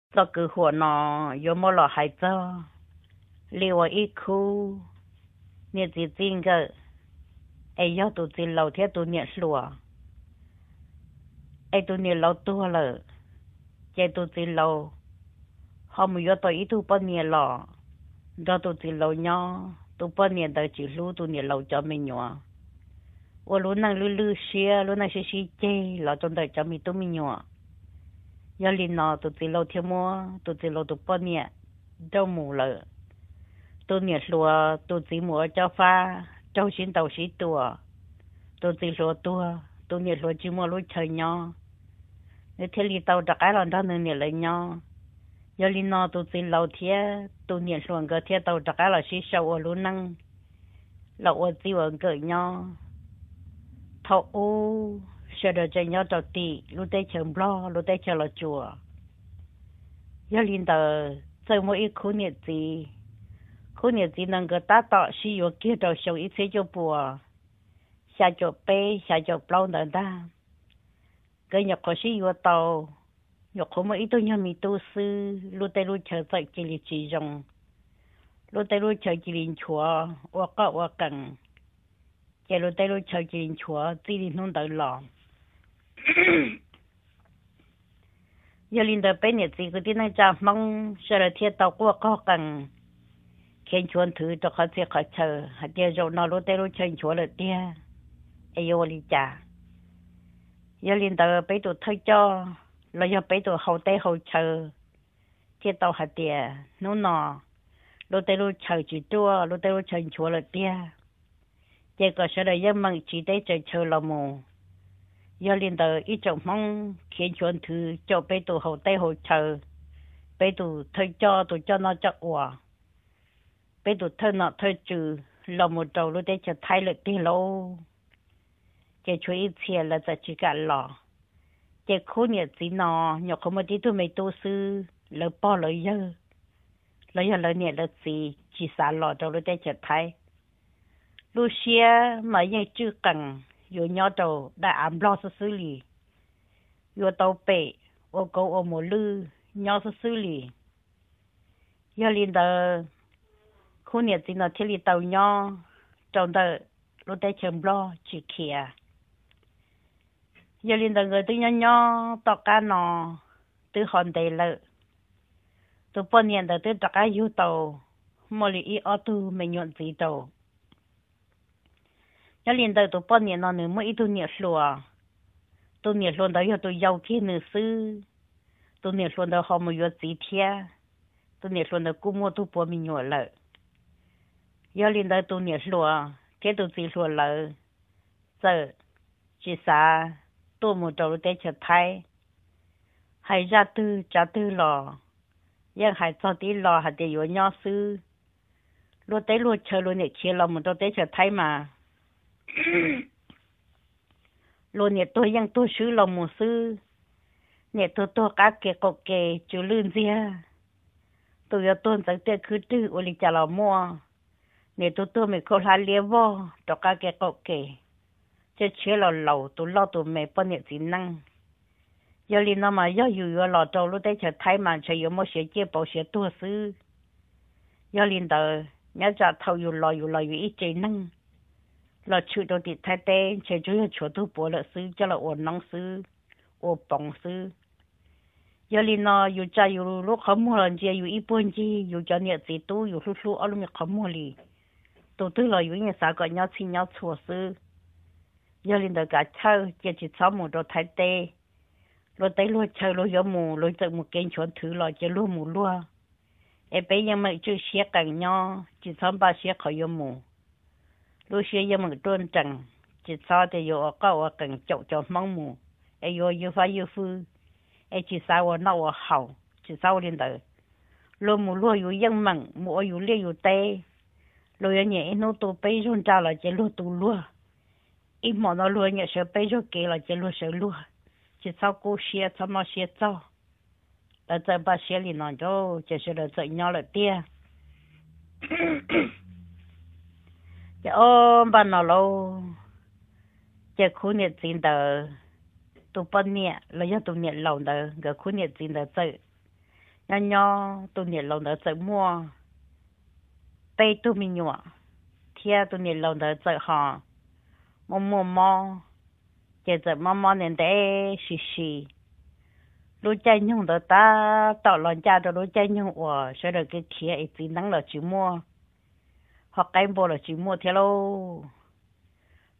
Txoj kwv huam no yuav muab los hais txog li uas ib khub niam txiv txij nkawm, es yog tus txiv laus thiab tus niam hluas. Es tus niam laus tuag lawm, ces tus txiv laus ho mus yuav tau ib tug poj niam los nrog tus txiv laus nyob. Tus poj niam ntawd tsis hlub tus niam laus cov me nyuam, ua lub neej lwj lwj siab, lub neej sib sib ceg los rau ntawm cov me tub me nyuam. Yog li no tus txiv laus thiaj muab tus txiv laus tus poj niam nrauj mus lawm. Tus niam hluas tus txiv mus ua cob fab raug sib ntaus sib tua, tus txiv hluas tuag, tus niam hluas tsis muaj lub chaw nyob, nws thiaj li tau rov qab los nrog nws niam lawv nyob. Yog li no tus txiv laus thiab tus niam hluas nkawd thiaj tau rov qab los sib sau ua lub neej, los ua txij ua nkawm nyob. Thaum ub sawv daws tseem nyob rau tim lub teb chaws Nplog lub teb chaws Los Tsuas. Yog li ntawd txawm muaj ib khub niam txiv, khub niam txiv ntawd nkawd tab tom sib yuav kiag rau xyoo ib txhiab cuaj puas xya caum peb xya caum plaub ntawd ntag. Nkawd nyuam qhuav sib yuav tau, nyuam qhuav muaj ib tug nyuag me tub xwb, lub teb lub chaw txawm cia li tsis zoo, lub teb lub chaw cia li nchuav ua qoj ua qees, ces lub teb lub chaw cia li nchuav txij li hnub ntawd los. Yog li ntawd peb niam txiv kwv tij neej tsa Hmoob sawv daws thiaj tau quaj qog qees, khiav nchuav nthwv rau qhov txhia qhov chaw hais tias zaum no lub teb lub chaw nchuav lawm tiag, es yuav ua li cas? Yog li ntawd peb tus thawj coj los yog peb tus hau teb hau chaw thiaj tau hais tias hnub no lub teb lub chaw tsis ruaj, lub teb lub chaw nchuav lawm tiag, ces kom sawv daws yeej meem tsiv teb tsaws chaw los mus. Yog li ntawd ib tsoom Hmoob khiav nchuav nthwv caum peb tus hau teb hau chaw, peb tus thawj coj tus coj noj coj ua, peb tus thawj nom thawj tswv los mus rau lub teb chaws Thaib lawm tiag lauj. Ces tshuav ib txhia lawv txawm tsis kam los. Ces khub niam txiv no nyuam qhuav muaj tib tug me tub xwb, lawv pog lawv yawg los yog lawv niam lawv txiv tsis xav los rau lub teb chaws Thaib. Lub siab mas yeej tswj qees yuav nyob rau dab av Nplog xwb xwb li, yuav tau pem ua kauv ua mos lwj nyob xwb xwb li. Yog li ntawd khub niam txiv no thiaj li tau nyob rau ntawm lub teb chaws Nplog tsis khiav. Yog li ntawd nkawd twb nyob nyob tom qab no twb ho ntev lawm, tus poj niam ntawd twb rov qab yug tau muaj li ib ob tug me nyuam ntxiv rau. Nyob li ntawd tus poj niam no nws muaj ib tug niam hluas, tus niam hluas ntawd yog tus yau kiag nws xwb. Tus niam hluas ntawd ho mus yuav txiv thiab, tus niam hluas ntawd kuj muaj tug puav me nyuam lawm. Yog li ntawd tus niam hluas thiab tus txiv hluas lawv txawm tsis xav tuaj mus rau lub teb chaws Thaib. Hais zaj twg tsav twg los yeej hais txog tib lo hais tias yuav nyob xwb. Luag teb luag chaw luag niam khiav los mus rau teb chaws Thaib mas luag niam tuag yeej tuag swb los mus xwb. Niam tuag tuag qab ke qaum ke tsw lwj ntxiag, tus yuav tuag ntxeev tiaj khwb rwg ua li cas los muaj. Niam tuag tuag me khaub hlab liab vog rau qab ke qaum ke, tshiab tshiab laus laus tus loj tus me poj niam txiv neej. Yog li no mas yog yus yuav los rau lub teb chaws Thaib mas ntshe yuav muab siav ciaj pauv siav tuag xwb. Yog li ntawd nyob tsam thaum yus los yus los yus ib tsev neeg, los tshwm rau tim Thaib teb ntshe tsuas yog tshuav tug puav lawm xwb coj los ua noob xwb, ua poov xwb. Yog li no yus tsa yus lub qhov muag los ntsia yus ib puag ncig yus cov niam txiv tub yus hlub hlub ob lub me qhov muag li, tus twg los yus yeej xav kom nyob txhij nyob txhua xwb. Yog li ntawd kav chawj cia tsis txhob mus rau Thaib teb. Luag teb luag chaw luag yuav mus luag txawm mus kev nchuav nthwv los cia luag mus luag, es peb yeej meem tswj siab qees nyob tsis txhob npaj siab qhov yuav mus. Lub siab yeej meem ruaj nrees, tsis txhob tias yuav ua qoj ua qees caum cov Hmoob mus, es yuav ywj fab ywj fwj, es tsis xav ua noj ua haus, tsis txhob ua li ntawd. Luag mus luag yus yeej meem mus ua yus liaj yus teb. Luag yuav nyiam ib hnub tu peb zaug nra los cia luag tu luag, ib hmo no luag nyiam sawv peb zaug kev los cia luag sawv luag, tsis txhob kub siab txhob mob siab txog. Lawv txawm npaj siab li no ncauj ces sawv daws txawm nyob lawm tiag. Ces ob npaj no lauj, ces khub niam txiv ntawd, tus poj niam los yog tus niam laus ntawd nkawd khub niam txiv ntawd txawm Nyob nyob tus niam laus ntawd txawm muaj peb tug me nyuam, thiab tus niam laus ntawd txawm ho muaj muaj mob, ces txawm mob mob ntev ntev si si. Lub caij nyoog ntawd tab tom los ncaj rau lub caij nyoog uas sawv daws kev khiav es txiv neeb los tsis muaj, ho qaib npua los tsis muaj thiab lauj.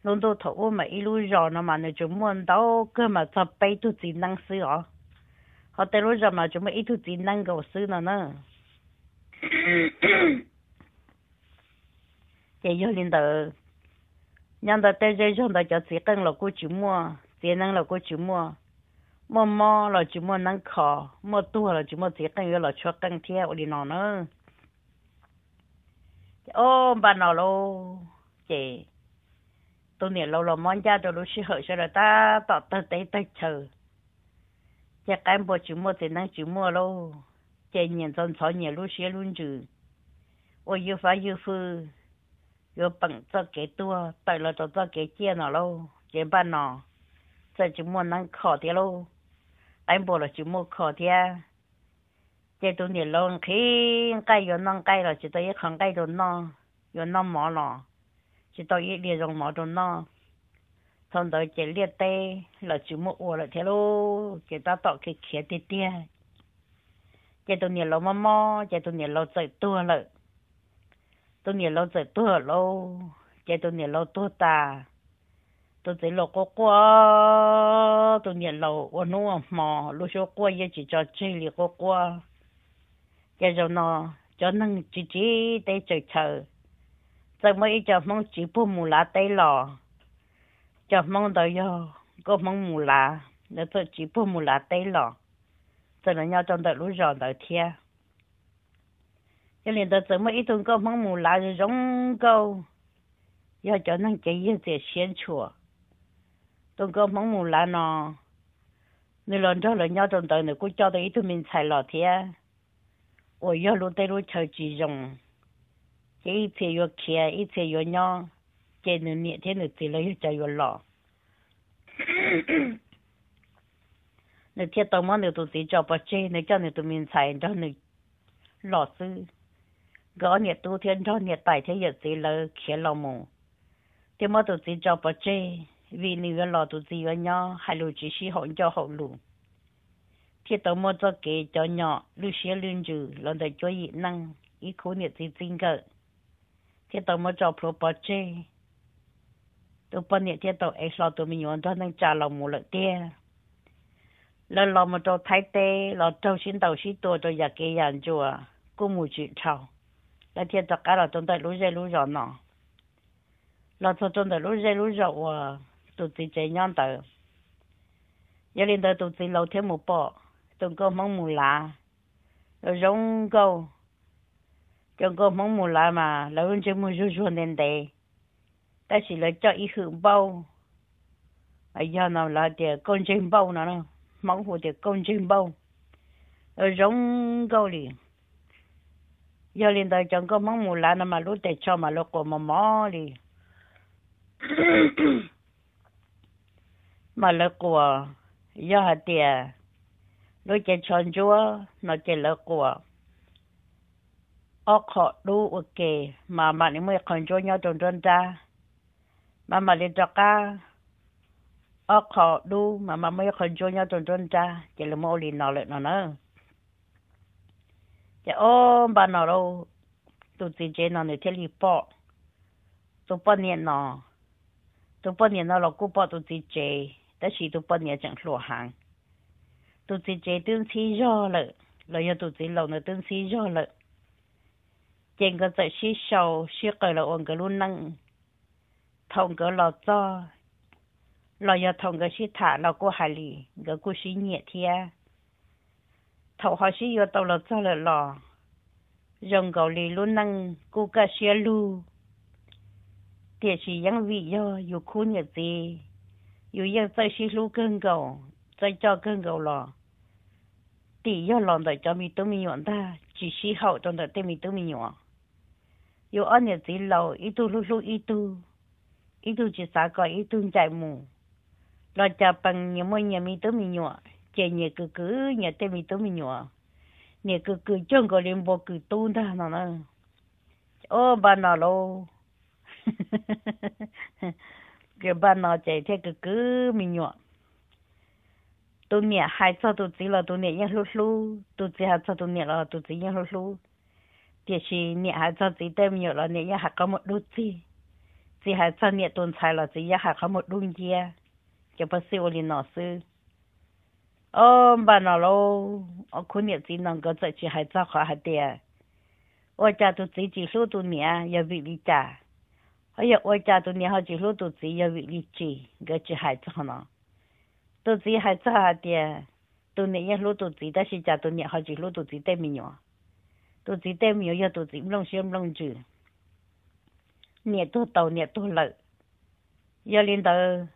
Lub ntuj thaum ub mas ib lub zos no mas nws tsuas muaj ntau kawg mas txog peb tug txiv neeb xwb os, ho tej lub zos mas tsuas muaj ib tug txiv neeb nkaus xwb no na. Ces yog li ntawd, nyob ntawd tej zej zog ntawd cov txiv qeej los kuj tsis muaj, txiv neeb los kuj tsis muaj, muaj mob los tsis muaj neeb kho, muaj tuag los tsis muaj txiv qeej yuav los tshuab qeej thiab ua li no na. Ces ob npaj no lauj, ces tus niam laus los mob ncaj rau lub sij hawm sawv daws tab tom tawg teb tawg chaw, ces qaib npua tsis muaj txiv neeb tsis muaj lauj, ces nyias ntxhov ntxhov nyias lub siab lub ntsws, ua ywj fab ywj fwj, yuav peem txoj kev tuag tawm los rau txoj kev ciaj no lauj. Ces npaj no txawm tsis muaj neeb kho thiab lauj, qaib npua los tsis muaj kho thiab. Ces tus niam laus nqhis nqaij yuav noj nqaij los tsis tau ib qho nqaij rau noj, yuav noj mov los tsis tau ib diav zoo mov rau noj. Thaum ntawd ces liaj teb los tsis muaj ua lawm thiab lauj, ces tab tom khiav khiav tiag tiag. Ces tus niam laus mob mob ces tus niam laus txawm tuag lawm. Tus niam laus txawm tuag lawm lauj, ces tus niam laus tuag tas, tus txiv laus quaj quaj, tus niam laus ua hnub ua hmo lub suab quaj yeej tsis tso tseg li quaj quaj. Ces zaum no cov neeg tsiv tsiv teb tsaws chaw, txawm muaj ib co Hmoob tsiv puag Mus Lav teb los. Cov Hmoob ntawd yog nkauj Hmoob Mus Lav, lawv txawm tsiv puag Mus Lav teb los, txawm los nyob rau ntawm lub zos ntawd thiab. Yog li ntawd txawm muaj ib tug nkauj Hmoob Mus Lav zoo zoo nkauj, yog cov neeg kev yag txias siab ntshua. Tus nkauj Hmoob Mus Lav no, nws los nrog lawv nyob rau ntawd nws kuj coj tau ib tug me ntxhais los thiab, uas yog lub teb lub chaw tsis zoo, ces ib txhia yuav khiav ib txhia yuav nyob, ces nws niam thiab nws txiv lawv yog cov yuav los. Nws thiaj tau muab nws tus txiv tso pov tseg, nws coj nws tus me ntxhais nrog nws los xwb. Nkawd ob niam tub thiab nrog niam tais thiab yawm txiv lawv khiav los mus, thiaj muab tus txiv tso pov tseg, vim nws yuav los tus txiv yuav nyob hais lus tsis sib haum ncauj haum lus. Thiaj tau muaj txoj kev cov nyom lwj siab lwj ntsws los ntawm cuab yim neej, ib khub niam txiv txij nkawm, thiaj tau muab tso plhuav pov tseg. Tus poj niam thiaj tau ev hlo tus me nyuam nrog neej tsa los mus lawm tiag. Lawv los mus rau Thaib teb los raug sib ntaus sib tua rau yam kev yam ntsuas kuj mus tsis dhau, lawv thiaj rov qab los rau ntawm lub zej lub zos no. Los txog rau ntawm lub zej lub zos uas tus txiv tsev nyob ntawd, yog li ntawd tus txiv laus thiaj mus pom tus nkauj Hmoob Mus Lav, zoo zoo nkauj. Cov nkauj Hmoob Mus Lav mas lawv lub ntsej muag zuag zuag ntev ntev, tab sis lawv coj ib hwm npauj, yog no lawv tias kauj ntseg npauj no, Hmoob hu tias kauj ntseg npauj, zoo zoo nkauj li. Yog li ntawd cov nkauj Hmoob Mus Lav no mas lub tes tsho mas lawv quas mos mos li. Mas lawv quas, yog hais tias lub cev tsho ntsuab no ces lawv quas ob qho dub ua ke, mas mam li muaj ib qho ntsuab nyob rau nruab nrab, mas mam li rov qab ob qho dub mas mam muaj ib qho ntsuab nyob rau nruab nrab, ces lawv muab ua li no lawm no na. Ces ob npaj no lauj, tus txiv tsev no nws thiaj li pom tus poj niam no. Tus poj niam no los kuj pom tus txiv tsev, tab sis tus poj niam tseem hluas heev. Tus txiv tsev twb ntxhib zog lawm, los yog tus txiv laus ntawd twb ntxhib zog lawm, ces nkawd txawm sib sau sib qawm los ua nkawd lub neej. Thaum nkawd los txog, los yog thaum nkawd sib tham los kuj hais li, nkawd kuj sib nyiam thiab. Thaum ho sib yuav tau los txog lawm los, zoo nkaus li lub neej kuj kaj siab lug, tiam sis yeej vim yog yus khub niam txiv, yus yeej txawj sib hlub kawg nkaus, txawj coj kawg nkaus los, tim yog los ntawm cov me tub me nyuam ntag, tsis sib haum rau ntawm tej me tub me nyuam. Yus ob niam txiv laus ib tug hlub hlub ib tug, ib tug tsis xav kom ib tug ncaim mus, los cas pees nyias muaj nyias me tub me nyuam ces nyias kwv kwv nyias tej me tub me nyuam, niam kws kws cuag nkaus li npua kws tub ntag no na. Ob npaj no lauj, npaj no ces thiaj kws kws me nyuam. Tus niam hais txog tus txiv los tus niam yeej hlub hlub, tus txiv hais txog tus niam los tus txiv yeej hlub hlub. Tiam sis niam hais txog txiv tej me nyuam los niam yeej hais qhov muag dub txig, txiv hais txog niam tus ntxhais los txiv yeej hais qhov muag dub nciab. Cov pab xib ua li no xwb. Ob npaj no lauj, ob khub niam txiv no nkawd txawm tsis hais txog qhov hais tias ua cas tus txiv tsis hlub tus niam yog vim li cas, ho yog ua cas tus niam ho tsis hlub tus txiv yog vim li tsis, nkawd tsis hais txog no. Tus txiv hais txog hais tias tus niam yeej hlub tus txiv tab sis cas tus niam ho tsis hlub tus txiv tej me nyuam. Tus txiv tej me nyuam yog tus txiv nplooj siab nplooj ntsws, niam tuag tau niam tuag lawm. Yog li ntawd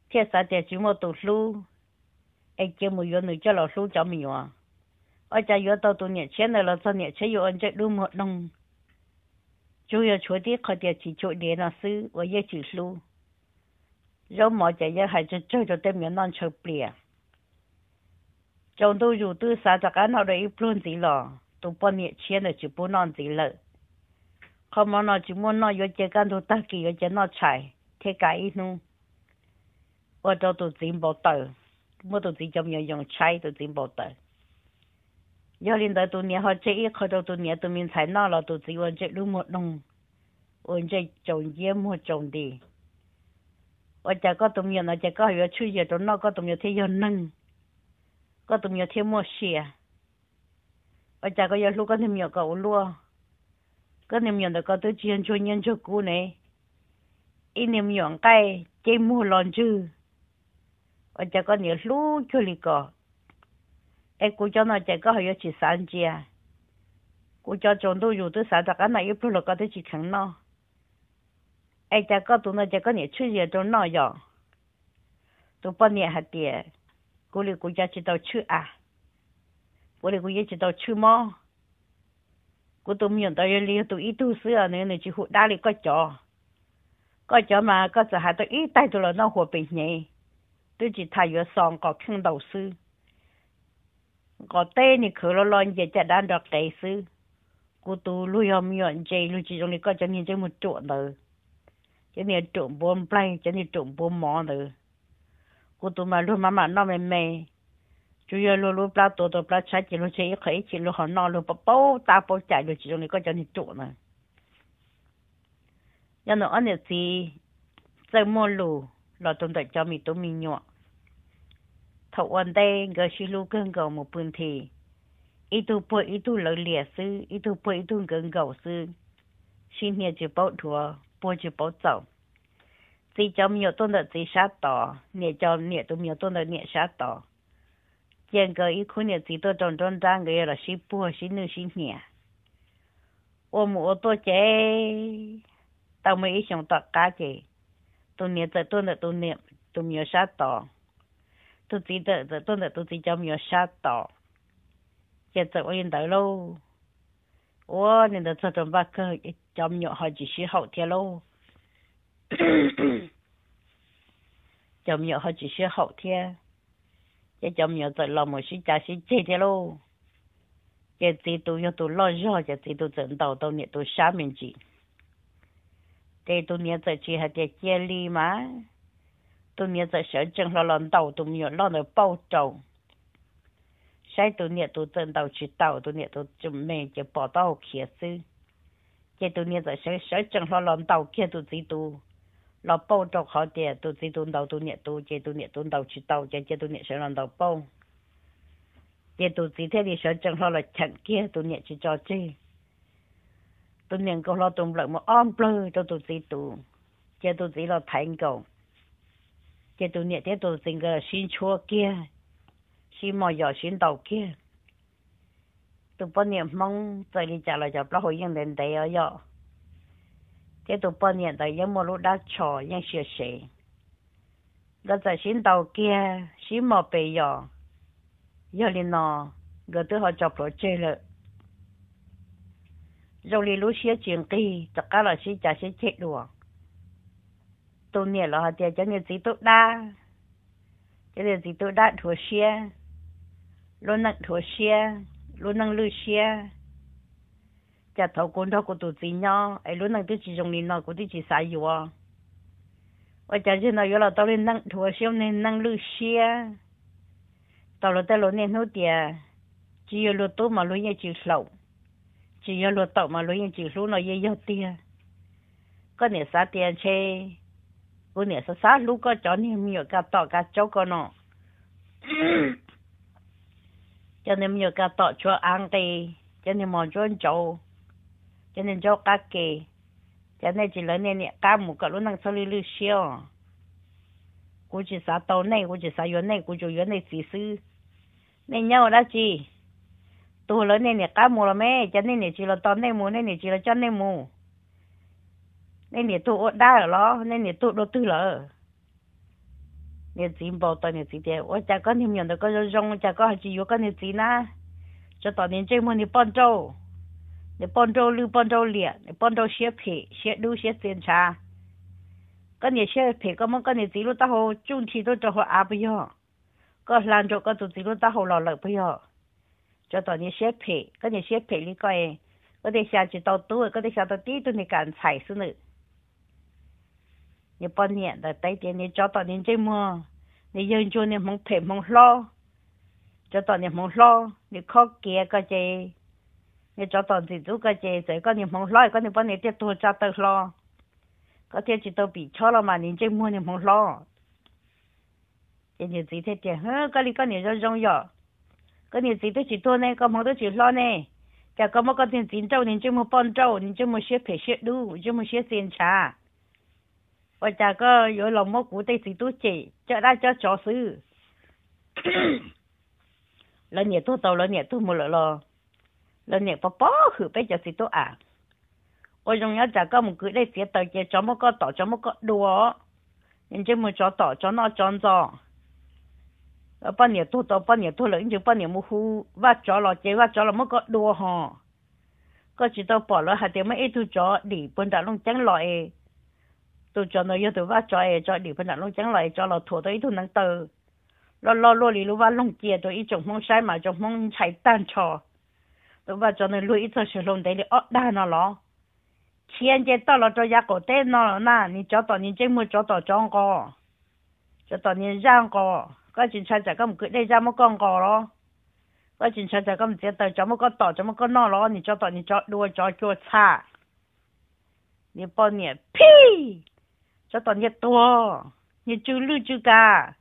thiaj xav tias tsis muaj tus hlub, es cia mus yuav nws coj los hlub cov me nyuam. Ua cas yuav tau tus niam tshiab ntawd los txog niam tshiab yuav ua ntsej dub muag doog, tsuas yog tshuav tib qho tias tsis chua diav no xwb uas yeej tsis hlub. Zaub mov ces yeej hais tsawg tsawg rau tej me nyuam noj ntshaw plias. Tsaus ntuj zus twb xav rov qab noj dua ib pluag ntxiv los tus poj niam tshiab ntawd tsis pub noj ntxiv lawm. Qhov mov no tsis muaj noj, yuav cia kaj ntug tag kis yuav cia noj tshais thiab kav ib hnub, ua rau tus txiv npau taws, muab tus txiv cov me nyuam yoo tshaib tus txiv npau taws. Yog li ntawd tus niam ho tseg ib qho rau tus niam tus me ntxhais noj los tus txiv ua ntsej dub muag doog, ua ntsej tsaus nciab muag tsaus nti. Ua cas koj tus me nyuam no ces koj yuav tshwj zias rau noj, koj tus me nyuam thiaj yog neeg, koj tus me nyuam thiaj muaj sia. Ua cas koj yuav hlub koj niag me nyuam kom ua luaj? Koj niag me nyuam ntawm koj twb tsis yog ntsuag nyiaj ntsuag kub ne, ib niag me nyuam nqaij ceb muag los ntswg. Ua cas koj niam hlub cuag li ko? Es kuv cov no ces koj ho yuav tsis xav ntsia? Kuv cov tsaus ntuj zus twb xav rov qab noj ib pluag los koj twb tsis kheev noj. Es cas koj tus no ces koj niam tshwj zias rau noj yom? Tus poj niam hais tias, kuv li kuv cov tsis tau tshwj a, kuv li kuv yeej tsis tau tshwj mob. Kuv tus me nyuam ntawd yog li yog tus ib tug xwb, nws nws tsis hu dab li koj cov. Koj cov mas koj txawm hais tau ib taig tus los noj huas pem hnyev, twb tsis tas yuav xo nqos kheej ntaus xwb. Nqos teb niag khawv loj loj nce caj dab nrov qev xwb. Kuv tus luag yog me nyuam ntse, luag tsis zoo li koj cov niag ntsej muag ruam ntawd, cov niag ruam npuav nplaig, cov niag ruam npuav mov ntawd. Kuv tus mas luag mam mam noj me me, tsuas yog luag lub plab tuav tau plab tshaib ces luag tseg ib qho ib chim luag ho noj, luag paub tab paub cai, luag tsis zoo li koj cov niag ruam ntawd. Yog nws ob niam txiv txawj muaj lus los rau ntawm cov me tub me nyuam. Thaum ua ntej nkawd sib hlub kawg nkaus mus pw nthi, ib tug puag ib tug lawv lias xwb, ib tug puag ib tug nkawd nkaus xwb, sib hnia tsis paub dhuav, puag tsis paub txaus. Txiv cov me nyuam tuaj ntawm txiv sab tod, niam cov niam tus me nyuam tuaj ntawm niam sab tod. Cia nkawd ib khub niam txiv tuaj rau nruab nrab, nkawd yuav los sib puag sib nwj sib hnia. Ua mus ua tuaj ces tau muaj ib xyoos tom qab ces tus niam txawm tuaj ntawm tus niam tus me nyuam sab tod, tus txiv txawm txawm tuaj ntawm tus txiv cov me nyuam sab tod. Ces txawm ua li ntawd lauj, ua li ntawd txog rau npaj kawg, cov me nyuam ho tsis sib haum thiab lauj. Cov me nyuam ho tsis sib haum thiab, ces cov me nyuam txawm los mus sib cav sib ceg thiab lauj. Ces txiv tus yog tus loj zog, ces txiv tus txawm ntaus tau niam tus sab me ntsis. Ces tus niam txawm tsis hais tias cia li mas, tus niam txawm sawv tsees hlo los ntaus tus me nyuam loj ntawd pauj rau, saib tus niam tus txawm ntaus tsis tau, tus niam tus tseem me ces pom taub hau khiav xwb. Ces tus niam txawm sawv tsees hlo los ntaus kiag tus txiv tus, los pauj rau qhov tias tus txiv tus ntaus tus niam tus, ces tus niam tus ntaus tsis tau, ces cia tus niam sawv los ntaus pauj. Ces tus txiv thiaj li sawv tsees hlo los cheem kiag tus niam tsis tso tseg. Tus niam nkaus hlo tus nplawm mus ob nplawg rau tus txiv tus, ces tus txiv los thaiv nkaus. Ces tus niam thiab tus txiv nkawd sib ntshuab kiag, sib mos yos sib ntaus kiag. Tus poj niam Hmoob txawm li cas los cov plaub hau yeej ntev ntev os yom, thiab tus poj niam ntawd yeej muaj lub dab tsho yeej sia sev. Nkawd txawm sib ntaus kiag sib mos pes yos, yog li no nkawd twb ho tso plhuav tseg lawm. Zoo li lub siab tsis nqig, rov qab los sib cav sib ceg dua. Tus niam los hais tias cov niag txiv tub dab, cov niag txiv tub dab dhuav siab, lub neej dhuav siab. lub neej lwj siab. Cas thaum kuv nrog kuv tus txiv nyob es lub neej twb tsis zoo li no, kuv twb tsis xav yuav. Ua cas zaum no yuav los tau li neej dhuav siab, neej lwj siab. Tau luag tej laus niaj hnub tias, tsis yog luag tub mas luag yeej tsis hlaum, tsis yog luag taum mas luag yeej tsis hlub no yeej yog tiag. Koj niam xav tias ntshe kuv niam xav xav hlub koj cov niag me nyuam kav tom kav tsaub ko no. Cov niag me nyuam kav tom tshuav av nqis, cov niag mos ntsuab ntsauv, cov niag ntsaub qab ke, cas nej tsis lawv nej niam qab mus kom lub neej txhob lwj lwj siab os? Kuv tsis xav tau nej, kuv tsis xav yuav nej, kuv tsuas yuav nej txiv xwb. Nej nyob ua dab tsi? Tuag lawv nej niam qab mus los me, cas nej niam tsis los tos nej mus, nej niam tsis los coj nej mus? Nej niam tuag ua dab lawm los nej niam tuag dua twg lawm? Niag txiv npau taws, niag txiv tias, ua cas koj niag me nyuam ntawd koj zoo zoo, cas koj ho tsis yuav koj niag txiv na? Tsov tom niag ntsej muag niag poj nrauj, niag poj nrauj lwj poj nrauj liam, niag poj nrauj siab phem siab dub siab txia ntshav. Koj niam siab phem, koj muab koj niag txiv lub taub hau tsuj nthi tuaj rau hauv av puas yog? Koj hla nraum koj tus txiv lub taub hau los lawm puas yog? Tsov tom niag siab phem, koj niag siab phem li koj, koj tej xya tsis tau tub, koj tej xya tau tib tug niag kam ntxhais xwb nawb. Niag poj niam ntawd teb tias, niag tsov tom niag ntsej muag, niag yawg ntsuag, niag hmoov phem hmoov hlob. Tsov tom niag hmoov hlob, niag khob kiav koj ces, niag tsov tom ntxim ntxub koj ces txawm koj niag hmoov hlob koj niag poj niam thiaj tuag tsa taw hlo, koj thiaj tsis tau pim chob los mas niag ntsej muag niag hmoov hlob. Ces niag txiv thiaj tias, koj li koj niam zoo zoo yom, koj niag txiv twb tsis tuag ne, koj hmoov twb tsis hlob ne, cas koj muab koj niag txiv nrauj, niag ntsej muag poj nrauj, niag ntsej muag siab phem siab dub, ntsej muag siab txia ntshav, ua cas koj yuav los muab kuv tej txiv tub cem coj dab coj tsov xwb? Lawv niam tuag tau, lawv niam tuag mus lawm los lawv niam pov pob hwm peb cov txiv tub av. Ua zoo nyob tsam koj mus kwv dej txiav taws ces tsov muab koj tom, tsov muab koj dua, niag ntsej muag tsov tom tsov noj tsov ntxo. Poj niam tuag tau, poj niam tuag lawm ib ntsis poj niam mus hu vaj tsov los ces vaj tsov los muab koj dua hos. Koj tsis tau pom lawv hais tias muaj ib tug tsov dim puag nram Looj Ceeb los es, tus tsov ntawd yog tus vaj tsov es tsov dim puag nram Looj Ceeb los es tsov los thuam tau ib tug neev taw loj loj luaj li lub vaj loog cia rau ib tsoom Hmoob saib mas tsoom Hmoob ntshai tag nrho. Tus vaj tsov ntawd luag ib txoj saw hlau ntev li ob dag no los khiav nce toj los rau yav qaum teb no los na, niag tsov tom niag ntsej muag tsov tom tsov nqos, tsov tom niag zaj nqos. Koj tsis ntshai tsam koj mus kwv dej zaj muab koj nqos los? Koj tsis ntshai tsam koj mus txiav taws tsov muab koj tom tsov muab koj noj los? Niag tsov tom niag tsov dua tsov cua txha. Niag poj niam phij, tsov tom niag tuag, niag tsw lwj tsw kas,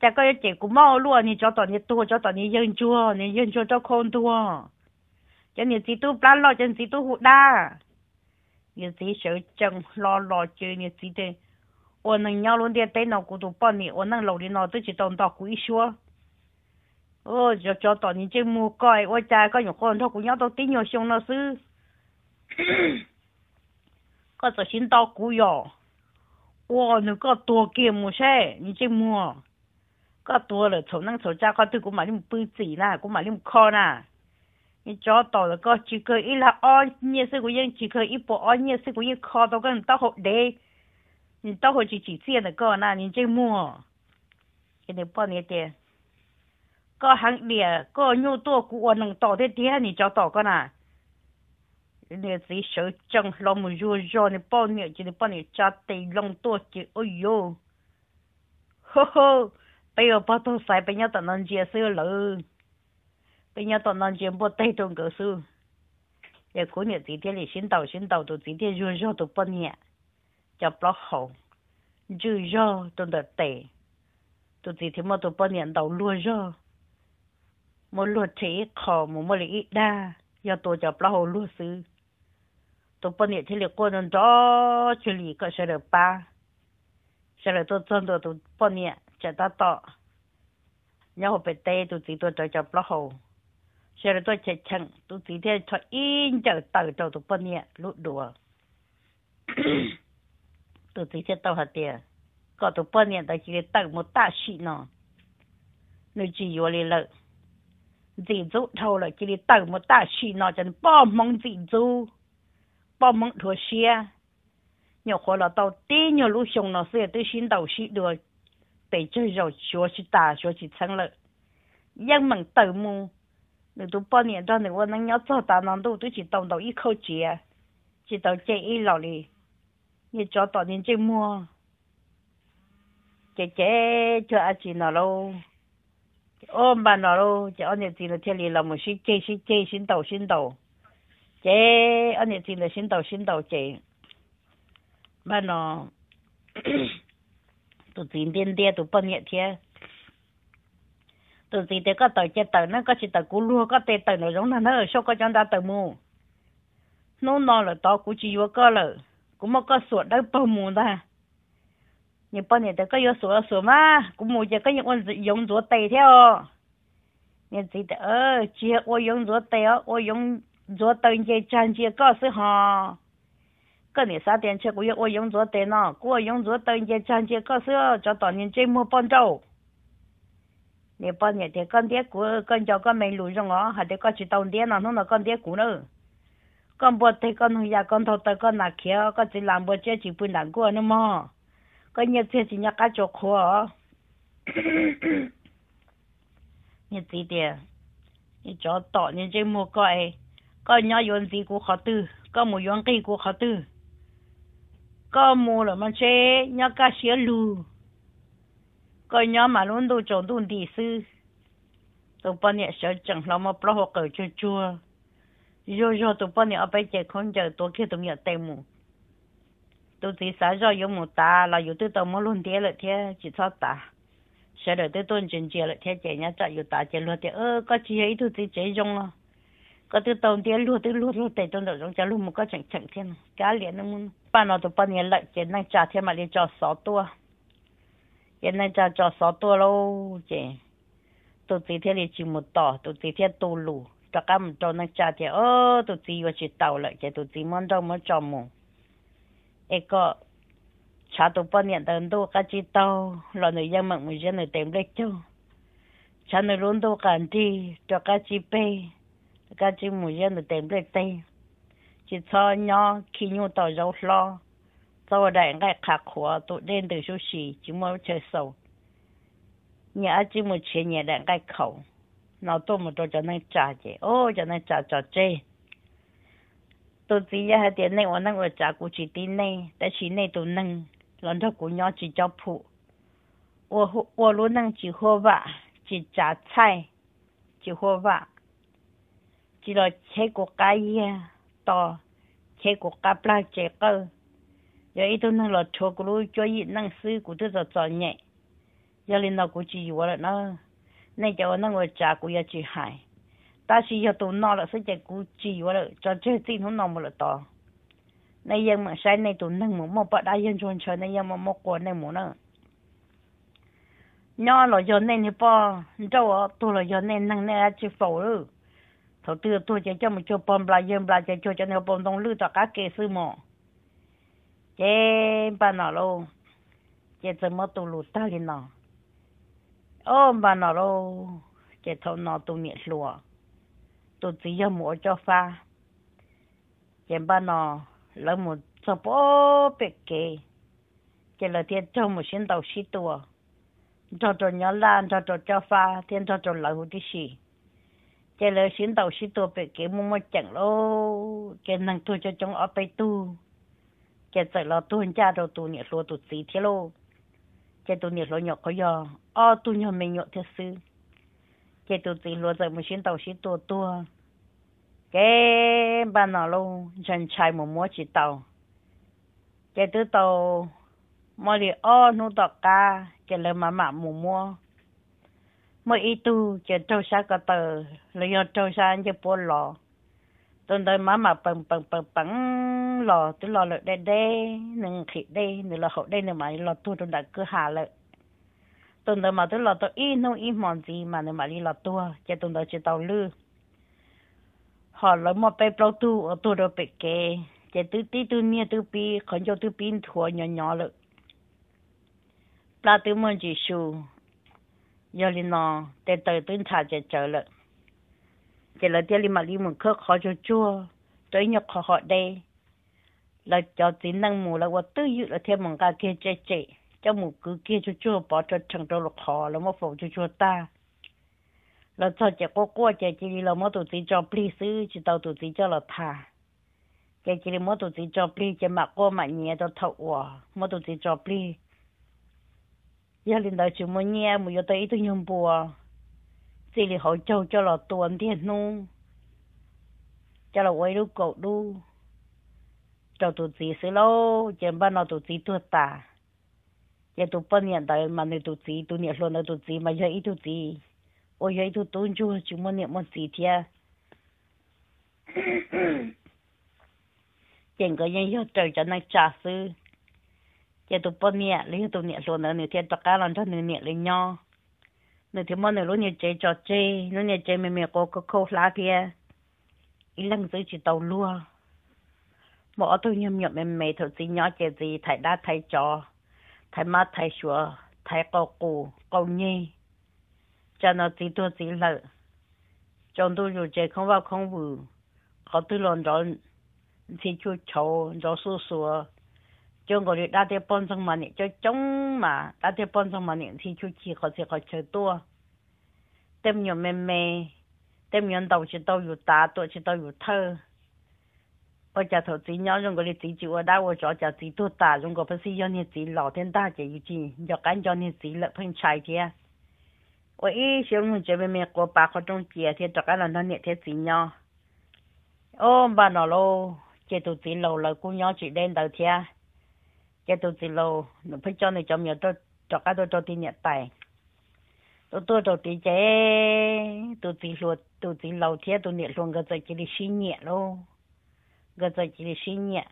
cas koj yuav cem kuv mob ua luaj? Niag tsov tom niag tuag, tsov tom niag yawg ntsuag, niag yawg ntsuag rau khau ntuag, cov niag txiv tub plab loj, cov niag txiv tub hu dab. Niag txiv sawv tsees hlo los ces niag txiv tias, ua neeg nyob lub ntiaj teb no kuv tus poj niam ua neej laus li no twb tsis tau nto kuv ib suab. Tsov tom niag ntsej muag koj, ua cas koj nyuam qhuav nrog kuv nyob tau tib nyuag xyoo no xwb, koj txawm siv nto kuv yom? Ua nws koj tuag kiag mus seb niag ntsej muag. Koj tuag lawm txhaum neeb txhaum tsa qhov twg kuv mam li mus pw txim na, kuv mam li mus kho na. Niag tsov tom ntawm koj tsis kawg ib lag ob nyiaj xwb kuv yeej, tsis kawg ib puas ob nyiaj xwb kuv yeej kho tau koj niag taub hau dev, niag taub hau tsis tsim txiaj ntawm koj na niag ntsej muag. Ces niag poj niam tias, koj heev diam, koj nyuaj tuaj kuv ua neeg tom thiab tiag niag tsov tom koj na. Niag txiv sawv tsees hlo mus zuag zog niag poj niam ces niag poj niam tsa tes loo tuaj ces ua yuv, peb ua pog tug xaiv peb nyob tom no ntsia xwb lawm, peb nyob tom no ntsia npuaj teg rau nkawd xwb. Ces kuv niam txiv thiaj li sib ntaus sib ntaus, tus txiv thiaj zuag zog tus poj niam cov plaub hau, ntswj zog rau ntawm tes. Tus txiv thiaj muab tus poj niam ntaus luag zog, muab luag rhe ib qho mus muaj li ib dag, yog tua cov plaub hau luag xwb. Tus poj niam thiaj li quaj nrov nrov cuag li kom sawv daws pab. Sawv daws tuaj txog ntua tus poj niam tsam tab tom nyob hauv pem teb, tus txiv tuaj rawv cov plaub hau. Sawv daws tuaj cheem cheem, tus txiv thiaj rho ib ncaws taws rau tus poj niam lub duav. Tus txiv thiaj tau hais tias, kom tus poj niam ntawd cia li tawm mus tam sim no, nws tsis yuav li lawm. Ntxim ntxub dhau lawm, cia li tawm mus tam sim no, cov poj hmoov ntxim ntxub, poj hmoov dhuav siab. Nyuam qhuav los tau tib nyuag lub xyoo no xwb twb sib ntaus sib dua pes tsawg zaus, suav tsis tas suav tsis txheeb lawm. Yeej meem tawm mus nws tus poj niam nrog nws ua neej nyob txog tav no ntuj twb tsis tau ntaus ib khauj tsiav, tsis tau cem ib los li. Niag tsov tom niag ntsej muag ces cem cuag dab tsi no lauj. Ces ua npaum no lauj ces ob niam txiv ntawd thiaj li los mus sib ceg sib ceg sib ntaus sib ntaus. Ces ob niam txiv ntawd sib ntaus sib ntaus ces npaum no tus txiv ntiab ntiab tus poj niam thiab. Tus txiv tias, koj tawm ces tawm na, koj tsis tawm kuv luag koj tes tawm nraum zoov no na, sau koj cov nra tawm mus. Hnub no lawm tod kuv tsis yuav koj lawm, kuv muab koj xuas dawb paug mus ntag. Niag poj niam tias, koj yuav xuas xuas mas, kuv mus ces koj yeej ua yoov ntxuav tes thiab os. Niag txiv tias, tsis yog ua yoov ntxuav tes os, ua yoov ntxuav taw nce tsag ntsia koj xwb hos. Koj niam xav tias ntshe kuv yuav ua yoov ntxuav tes no, kuv ua yoov ntxuav taw nce tsag ntsia koj xwb, tsov tom niag ntsej muag poj nrauj. Niag poj niam tias, koj ntiab kuv, koj nco koj me lus zoo os, hais tias koj tsis tau ntiab no hnub no koj ntiab kuv na. Koj npua teg koj noog ya koj ntaug taw koj nas khiav, koj txiv las npua tsiab tsis pw nram nkuaj nawb mog. Koj nyiaj txiag tsis nyob qab tsuas qhua os. Niag txiv tias, tsov tom niag ntsej muag koj, koj nyob yuav ntxiv kuv qhov twg, koj mus yuav nqig kuv qhov twg? Koj mus lawm mas ntshe nyob kaj siab lug, koj nyob mas lub ntuj tsaus ntuj nti xwb. Tus poj niam sawv tsees hlo muab plaub hau qawm tsuag tsuag, zuag zuag tus poj niam ob peb cev khaub ncaws tuav kiag tus me nyuam tes mus. Tus txiv xav zoj yuav mus tav los yus twb tau muab luag ntiab lawm thiab tsis txhob tav. Sawv daws twb tuaj ntsia ntsia lawm thiab ces nyob tsam yus tav ces luag tias, koj tsis yog ib tug txiv tsev zoo os, koj twb tau ntiab luag twb luag luag tes rau nraum zoov cas luag mus koj tseem cheem thiab no, kav liam neej muab. Npaum no tus poj niam lawm ces neej tsa thiaj mam li tso xov tuaj. Ces neej tsa tso xov tuaj lauj ces tus txiv thiaj li tsis mus tos, tus txiv thiaj tu lus rov qab mus rau neej tsa tias, o, tus txiv yuav tsis taus lawm ces tus txiv muab nrauj muab tso mus. Es kom tshav tus poj niam ntawd ntuj qab tsib taug los nws yeej meem mus ziab nws tes nplej caug, tshav nws lub ntuj qas nrig rau qab tsib peg, qab tsib mus ziab nws tes nplej teg. Tsis txhob nyob khi nyuj tom zaub hlob, txhob ua daim nqaij qhav qhuav, tus dej ntws sub si tsis muaj chaw xaus. Nyias dab tsi mus tshiav nyias daim nqaij khaum no tuaj mus rau cov neej tsa ces, o, cov neej tsa tso tseg. Tus txiv yeej hais tias, nej ua neej ua tsav kuv tsis tib nej, tab sis nej tus neeg los nrog kuv nyob tsis cob phum, ua lub neej tsis huaj vam, tsis tsav txhaij, tsis huaj vam, tsis los cheb kuv qab yiag to, cheb kuv qab plag tsev qawj, yog ib tug neeg los rhuav kuv lub cuab yim neej xwb kuv twb txom txom nyem. Yog li no kuv tsis yuav lawm na. Nej cov ua neej ua tsav kuv yuav tsis hais, tab sis yog tus no lawm xwb ces kuv tsis yuav lawm, tso tseg txij hnub no mus lawm tod. Nej yeej meem saib nej tus neeg mus muaj poj dab yawg ntsuag ntshaw, nej yeej muaj muab qua nej mus na. Nyob los yog nej niag poj nrauj, tuag los yog nej neeg, nej dab tsi faus lawm. Thaum twg tuag ces coj mus cuag pog nplas yawg nplas ces cuag cov niag hauv paus ntoo lwj tom qab ke xwb mog. Ces npaj no lauj, ces txawm muab tu lus tag li no. O, npaj no lauj, ces thaum no tus niam hluas, tus txiv yog mus ua coj fab. Ces npaj no lawv mus txog pem kev, ces lawv thiaj raug mus sib ntaus sib tua, nrog rau Nyob Laj, nrog rau coj fab thiab nrog rau lawv huv tib si. Ces lawv sib ntaus sib tua pem kev muaj muaj ceem lauj, ces neeg tuag coob coob ob peb tug, ces txawm los tuag ncaj rau tus niam hluas tus txiv thiab lauj. Ces tus niam hluas nyuam qhuav yog ob tug nyuag me nyuam thiab xwb. Ces tus txiv hluas txawm mus sib ntaus sib tua tuag. Ces npaj no lauj, ntshai ntshai mus muab tsis tau. Ces twb tau muaj li ob hnub tom qab ces lawv mam mam mus muab. Muaj ib tug ces raug sab ko taw, los yog raug sab ncej puab los. Tus ntawd mam mam peem peem peem peem los twb los lawm deb deb, nws nqhis dej, nws los haus dej nws mam li los tuag rau nram kwj ha lawm. Tus ntawd mas twb los tau ib hnub ib hmo ntxiv mas nws mam li los tuag, ces tus ntawd tsis tau lwj. Ho lawv muaj peb plaub tug uas tuag rau pem kev, ces twb tib tug niag twb pib qhov ncauj twb pib nthuav nyo nyo lawm, plab twb muaj ntsis su. Yog li no, tes taw twb nrhav tsawv tsawv lawm. Ces lawv thiaj li mam li mus khawb qhov tsuag tsuag rau ib nyuag qhov ho deb. Lawv cov txiv neej mus lawv ua twj ywm lawv thiaj mus nqa kiag tse tsem coj mus kwv kiag tsuag tsuag pov rau rhees rau lub qhov lawv muab faus tsuag tsuag tag. Los txog ces quaj quaj ces cia li los muab tus txiv tso plig xwb, tsis tau tus txiv coj los tham. Ces cia li muab tus txiv tso plig ces mam quaj mam nyiav rau thaum uas muab tus txiv tso plig. Yog li ntawd tsis muaj nyiaj mus yuav tau ib tug nyuag npua txij li hauv caug coj los tua ntiag hnub, coj los ua ib lub kaum dub rau tus txiv xwb lauj. Ces npaj no tus txiv tuag tas. Ces tus poj niam ntawd mas nws tus txiv, tus niam hluas ntawd tus txiv mas yog ib tug txiv uas yog ib tug tub ntsuag tsis muaj niam muaj txiv thiab. Ces nkawd yeej yog raws cov neej tsa xwb. Ces tus poj niam los yog tus niam hluas ntawd nws thiaj rov qab los nrog nws niam li nyob. Nws thiaj muab nws lub niag tsev tso tseg, lub niag tsev me me quav khaub hlab thiab, ib leeg xwb tsis tau luag. Muaj ob tug nyuag me nyuam me me, thaum txiv nyob ces txiv thaiv dab thaiv tsov, thaiv mab thaiv suav, thaiv qau qus qau nyeg. Tsam no txiv tuag txiv lawm, tsaus ntuj zus tsev khoob vaj khoob vwm, qhov twg los nrov ntxhi chuj chauv nrov xuj xuav. Cuag nkaus li dab thiab poj ntxoog mas niam coob coob mas dab thiab poj ntxoog mas niam ntxhi chuj ci qhov txhia qhov chaw tuaj. Tej me nyuam me me, tej me nyuam ntaus tsis tau yus tav, tuam tsis tau yus thawj. Ua cas thaum txiv nyob zoo nkaus li txiv tsis ua dab ua tsov, cas txiv tuag tas zoo nkaus pheej xij yog niag txiv los thiab ntag, ces yus tsis nco qab nco niag txiv lawm pheej ntshai thiab. Ua ib siab lub nyuag tsev me me quav pas qhov rooj cia thiab rov qab los nrog niam thiab txiv nyob. Ob npaj no lauj, ces tus txiv laus lawv kuj nyob tsis deb ntawd thiab. Ces tus txiv laus nws pheej coj nws cov me nyuam rov qab tuaj rau tim niam tais. Tuaj tuaj rau tid ces tus txiv hluas, tus txiv laus thiab tus niam hluas nkawd txawm cia li sib nyiam lauj. Nkawd txawm cia li sib nyiam,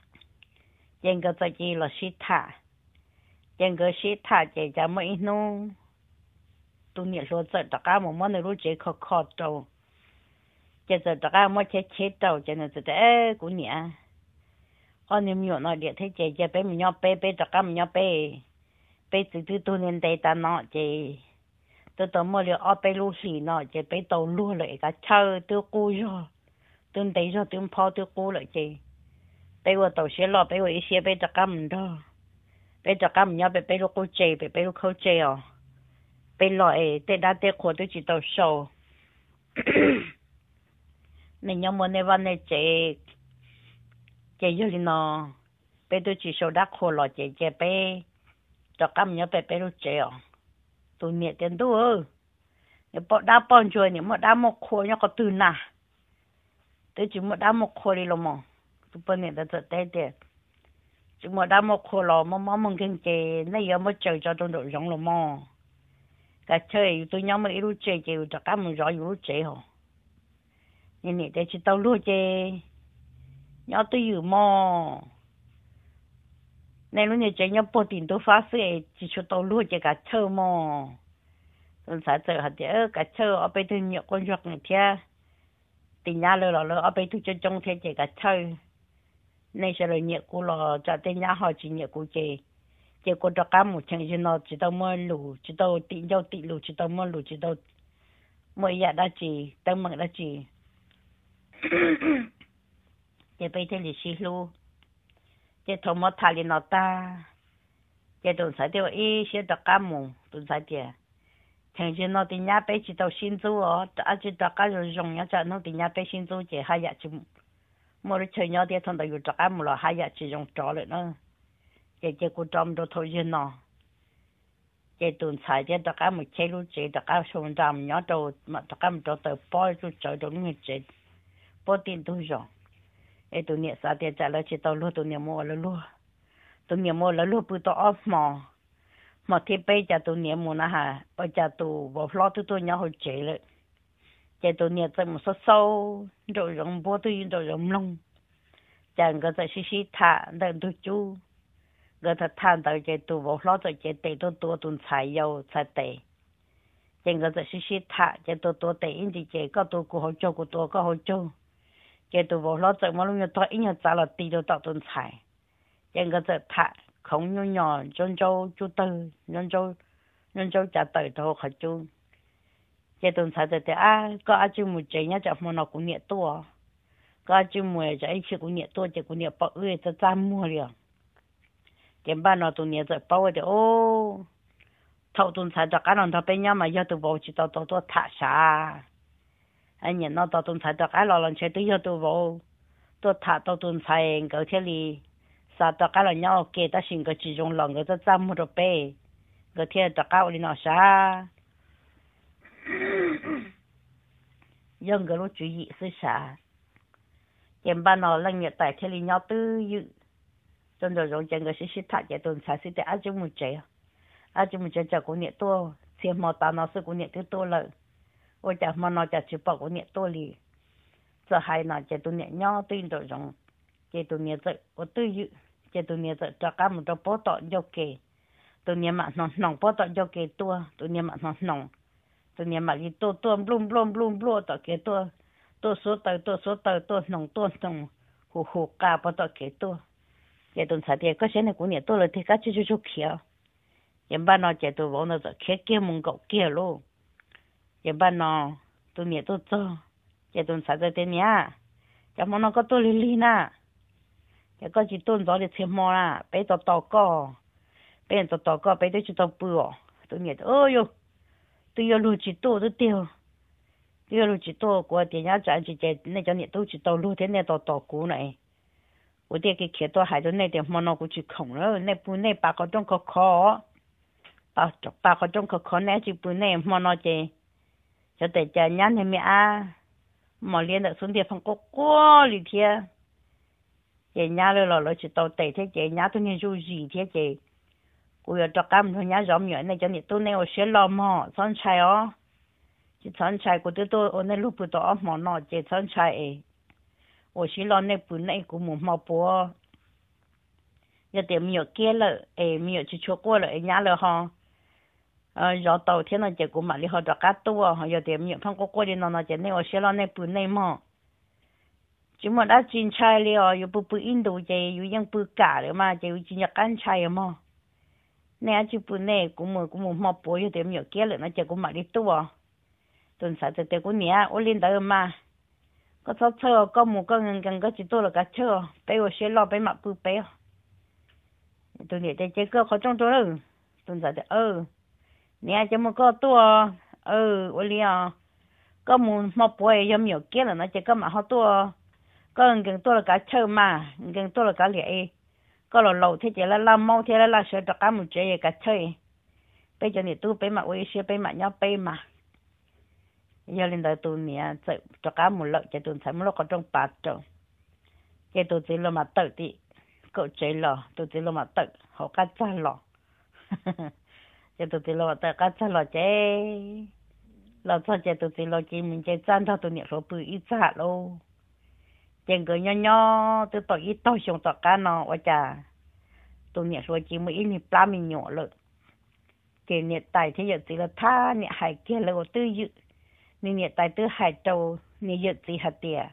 ces nkawd txawm cia li los sib tham. Ces nkawd sib tham ces cas muaj ib hnub tus niam hluas txawm rov qab mus muab nws lub tsev kho kho rau. Ces txawm rov qab muab cheb cheb rau ces nws txawm tias, Kuv niam, ob niag me nyuam no diam thiab ces cia peb mus nyob peb, peb rov qab mus nyob peb. Peb txiv twb tuag ntev ntev tas no ces twb tau muaj li ob peb lub hlis no ces peb tau luag lawm es kav chawj twb qub zog, twb ntev zog twb nphob twb qub lawm ces peb ua tau siab loj, peb ua ib siab peb rov qab mus nrog, peb rov qab mus nyob pem peb lub qub tse, pem peb lub khaub tse os. Peb los es tej dab tej qhua twb tsis tau sau, nej nyob muaj nej vaj nej tsev. Ces yog li no, peb twb tsis sau dab qhua los ces cia peb rov qab mus nyob pem peb lub tsev os. Tus niam tias, Ntuj, niam poj dab poj ntsuag, niam muaj dab muaj qhua nyob qhov twg na? Twb tsis muaj dab muaj qhua li los mas. Tus poj niam ntawd txawm teb tias, Tsis muaj dab muaj qhua los muaj mob muaj nkeeg ces nej yuav muab tsaws tso rau nraum zoov los mas. Kav chawj, yus twb nyob muaj ib lub tsev ces yus rov qab mus zov yus lub tsev hos. Niam tias, Tsis tau luag ces nyob twj ywm mog. Nej lub niag tsev nyob puag tim ntug fab xwb es tsis tshua tau luag ces kav chawj mog. Tus ntxhais txawm hais tias, Kav chawj, ob peb tug me nyuam quaj ntsuag qees thiab, tis nyab lawv los lawv ob peb tug coob coob thiab ces kav chawj. Nej sawv daws nyiam kuv los tsam tej nyab ho tsis nyiam kuv ces, ces kuv rov qab mus. Cheem zaum no tsis tau muaj lus, tsis tau tim ncauj tim lus, tsis tau muaj lus, tsis tau muaj ib yam dab tsi teeb meem dab tsi, ces peb thiaj li sib hlub. Ces thaum muab tham li no tag, ces tus ntxhais thiaj ua ib siab rov qab mus. Tus ntxhais tias, Cheem zaum no tis nyab peb tsis tau sib ntxub os, rov qab, tsis rov qab zoo zoo nyob tsam hnub tis nyab peb sib ntxub ces haj yam tsis muaj lub chaw nyob thiab, thaum ntawd yus rov qab mus los haj yam tsis zoo rov lawm na. Ces cia kuv rov mus rau thaum zaum no. Ces tus ntxhais thiaj rov qab mus cheb lub tsev, rov qab sau nra mus nyob rau, rov qab mus rau taws pob tsuj tsawv rau lub niag tsev puag tim ntug zos. Es tus niam xav tias tsam lawv tsis tau luag, tus niam mus ua lawv luag. Tus niam mus ua lawv luag pw tau ob hmo, hmo thib peb cas tus niam mus na has ua cas tus vauv hlob twb tuaj nyob hauv tsev lawm. Ces tus niam txawm mus xauj xauj nraum zoov, npuab twb nraum zoov mloog, cas nkawd txawm sib sib tham ntawm ntug cub. Nkawd tham tham ntawd ces tus vauv hlob txawm cev tes tuaj tua tus ntxhais yau txhais tes. Ces nkawd txawm sib sib tham ces tua tua tes ib ntsis ces koj tua kuv hauv caug, kuv tua koj hauv caug. Ces tus vauv hlob txawm muab lub nyuag tog ib nyuag txav los ti rau tom tus ntxhais. Ces nkawd txawm tham khoov nyuj nyos ntsaub ntsaub cub tawg, ntsaub ntsaub cav tawm rau hauv qhov cub. Ces tus ntxhais txawm tias, Ab, koj ab tsi mus tsev nyob tsam hmo no kuv niam tuaj. Koj ab tsi mus tsam ib chim kuv niam tuaj ces kuv niam pom wb txaj txaj muag li os. Ces npaj no tus niam txawm paub tias, Ub, thaum tus ntxhais rov qab los nrog peb nyob mas yog tus vauv tsis tau tau tuaj tham sav. Nim no tos tus ntxhais rov qab los los ntshe twb yog tus vauv tuaj tham tau tus ntxhais, nkawd thiaj li xav rov qab los nyob ua ke, tab sis nkawd tsis zoo los nkawd txaj txaj muag rau peb, nkawd thiaj rov qab ua li no sav. Yog nkawd lub tswv yim xwb sav. Ces npaj no leej niam tais thiaj li nyob twj ywm rau nraum zoov, ces nkawd sib sib tham ces tus ntxhais xwb tias, Ab, tsis mus tsev, ab, tsis mus tsev, tsam kuv niam tuaj, txhia hmo tas no xwb kuv niam twb tuaj lawm, ua cas hmo no cas tsis pom kuv niam tuaj li? Txawm hais no ces tus niam nyob twj ywm nraum zoov, ces tus niam txawm ua twj ywm, ces tus niam txawm rov qab mus rau puag tom ncauj ke. Tus niam mam hnoos hnoos puag tom ncauj ke tuaj, tus niam mam hnoos hnoos, tus niam mam li tuaj tuaj npluaj npluaj npluaj npluaj tom kev tuaj, tuaj xuab taws tuaj xuab taws, tuaj hnoos tuaj hnoos, hu hu qa puag tom kev tuaj. Ces tus ntxhais tias, Koj saib ne, kuv niam tuaj lawm tiag, koj tsis tsuag tsuag khiav. Ces npaj no ces tus vauv ntawd txawm khiav kiag mus nkaum kiag lauj. Ces npaj no tus niam tuaj txog, ces tus ntxhais txawm tias, Niam, cas hmo no koj tuaj lig lig na? Ces koj tsis tuaj ntxov li txhia hmo na, peb tos tos koj, peb tos tos koj peb twb tsis tau pw os. Tus niam tias, Yog, twb yog luag tsis tuaj twb tiag, twb yog luag tsis tuaj, kuv tias nyab tsam tsis ces nej cov niam tub tsis tau luag thiab nej tos tos kuv na. Kuv thiaj khiav tuaj hais rau nej tias hmo no kuv tsis khoom na, nej pw nej pa qhov rooj khov kho, pa qhov rooj khov kho, nej tsis pw nej hmo no ces xyov tes cas nyab niag me ab mos liab ntawm xub ntiag pheej quaj quaj li thiab. Ces nyab lawv los lawv tsis tau tes thiab ces nyab tug niag zuj zis thiab ces kuv yuav rov qab mus nrog nyab zov me nyuam, nej cov niam tub nej ua siab loj mog, txhob ntshai os. Tsis txhob ntshai, kuv twb tuaj ua nej luag pw tau ob hmo no ces txhob ntshai es ua siab loj, nej pw nej, kuv mus hmo puav. Yog tias me nyuam kiab lawm es me nyuam tsis tshua quaj lawm es nyab lawv ho zov tau thiab no ces kuv mam li ho rov qab tuaj, ho yog tias me nyuam pheej quaj quaj li no no ces nej ua siab loj nej pw nej mog. Tsis muaj dab tsi ntshai li os, yus pw pw ib ntus ces yus yeej pw kam lawm mas ces yus tsis nco qab ntshai mog. Nej ab tsis pw nej, kuv mus, kuv mus hmo puav, yog tias me nyuam kiab lawm no ces kuv mam li tuaj. Tus ntxhais txawm tias, Kuv niam, ua li ntawd mas koj txhob txhawj, koj mus koj nkees nkees, koj tsis tuaj los kav chawj, peb ua siab loj peb mam pw peb os. Tus niam tias, Ces koj qhov rooj rau lawm. Tus ntxhais tias, Niam, ces mus koj tuaj. Ua li os, koj mus hmo puav yog me nyuam kiab lawm no ces koj mam ho tuaj. Koj nkees tuaj los kav chawj mas, nkees tuaj los kav liam, koj los laus thiab ces laj laj maub thiab laj laj sawv rov qab mus tsev, kav chawj, peb cov niam tub peb mam ua ib siab peb mam nyob peb mas. Yog li ntawd tus niam txawm rov qab mus lawm ces tus ntxhais muab lub qhov rooj pav rau. Ces tus txiv los mas tawm tim kaum tsev los, tus txiv los mas tawm hauv qab txag los. Ces tus txiv los mas tawm qab txag los ces los txog ces tus txiv los cia li mus nce txaj nrog tus niam hluas pw ib txaj lauj. Ces nkawd nyob nyob twb tau ib tog xyoo tom qab no ua cas tus niam hluas cia li muaj ib niag plab me nyuam lawm. Ces niam tais thiab yawm txiv lawv thab niam hais kiag lawv ua twj ywm. Nws niam tais twb hais rau nws yawm txiv hais tias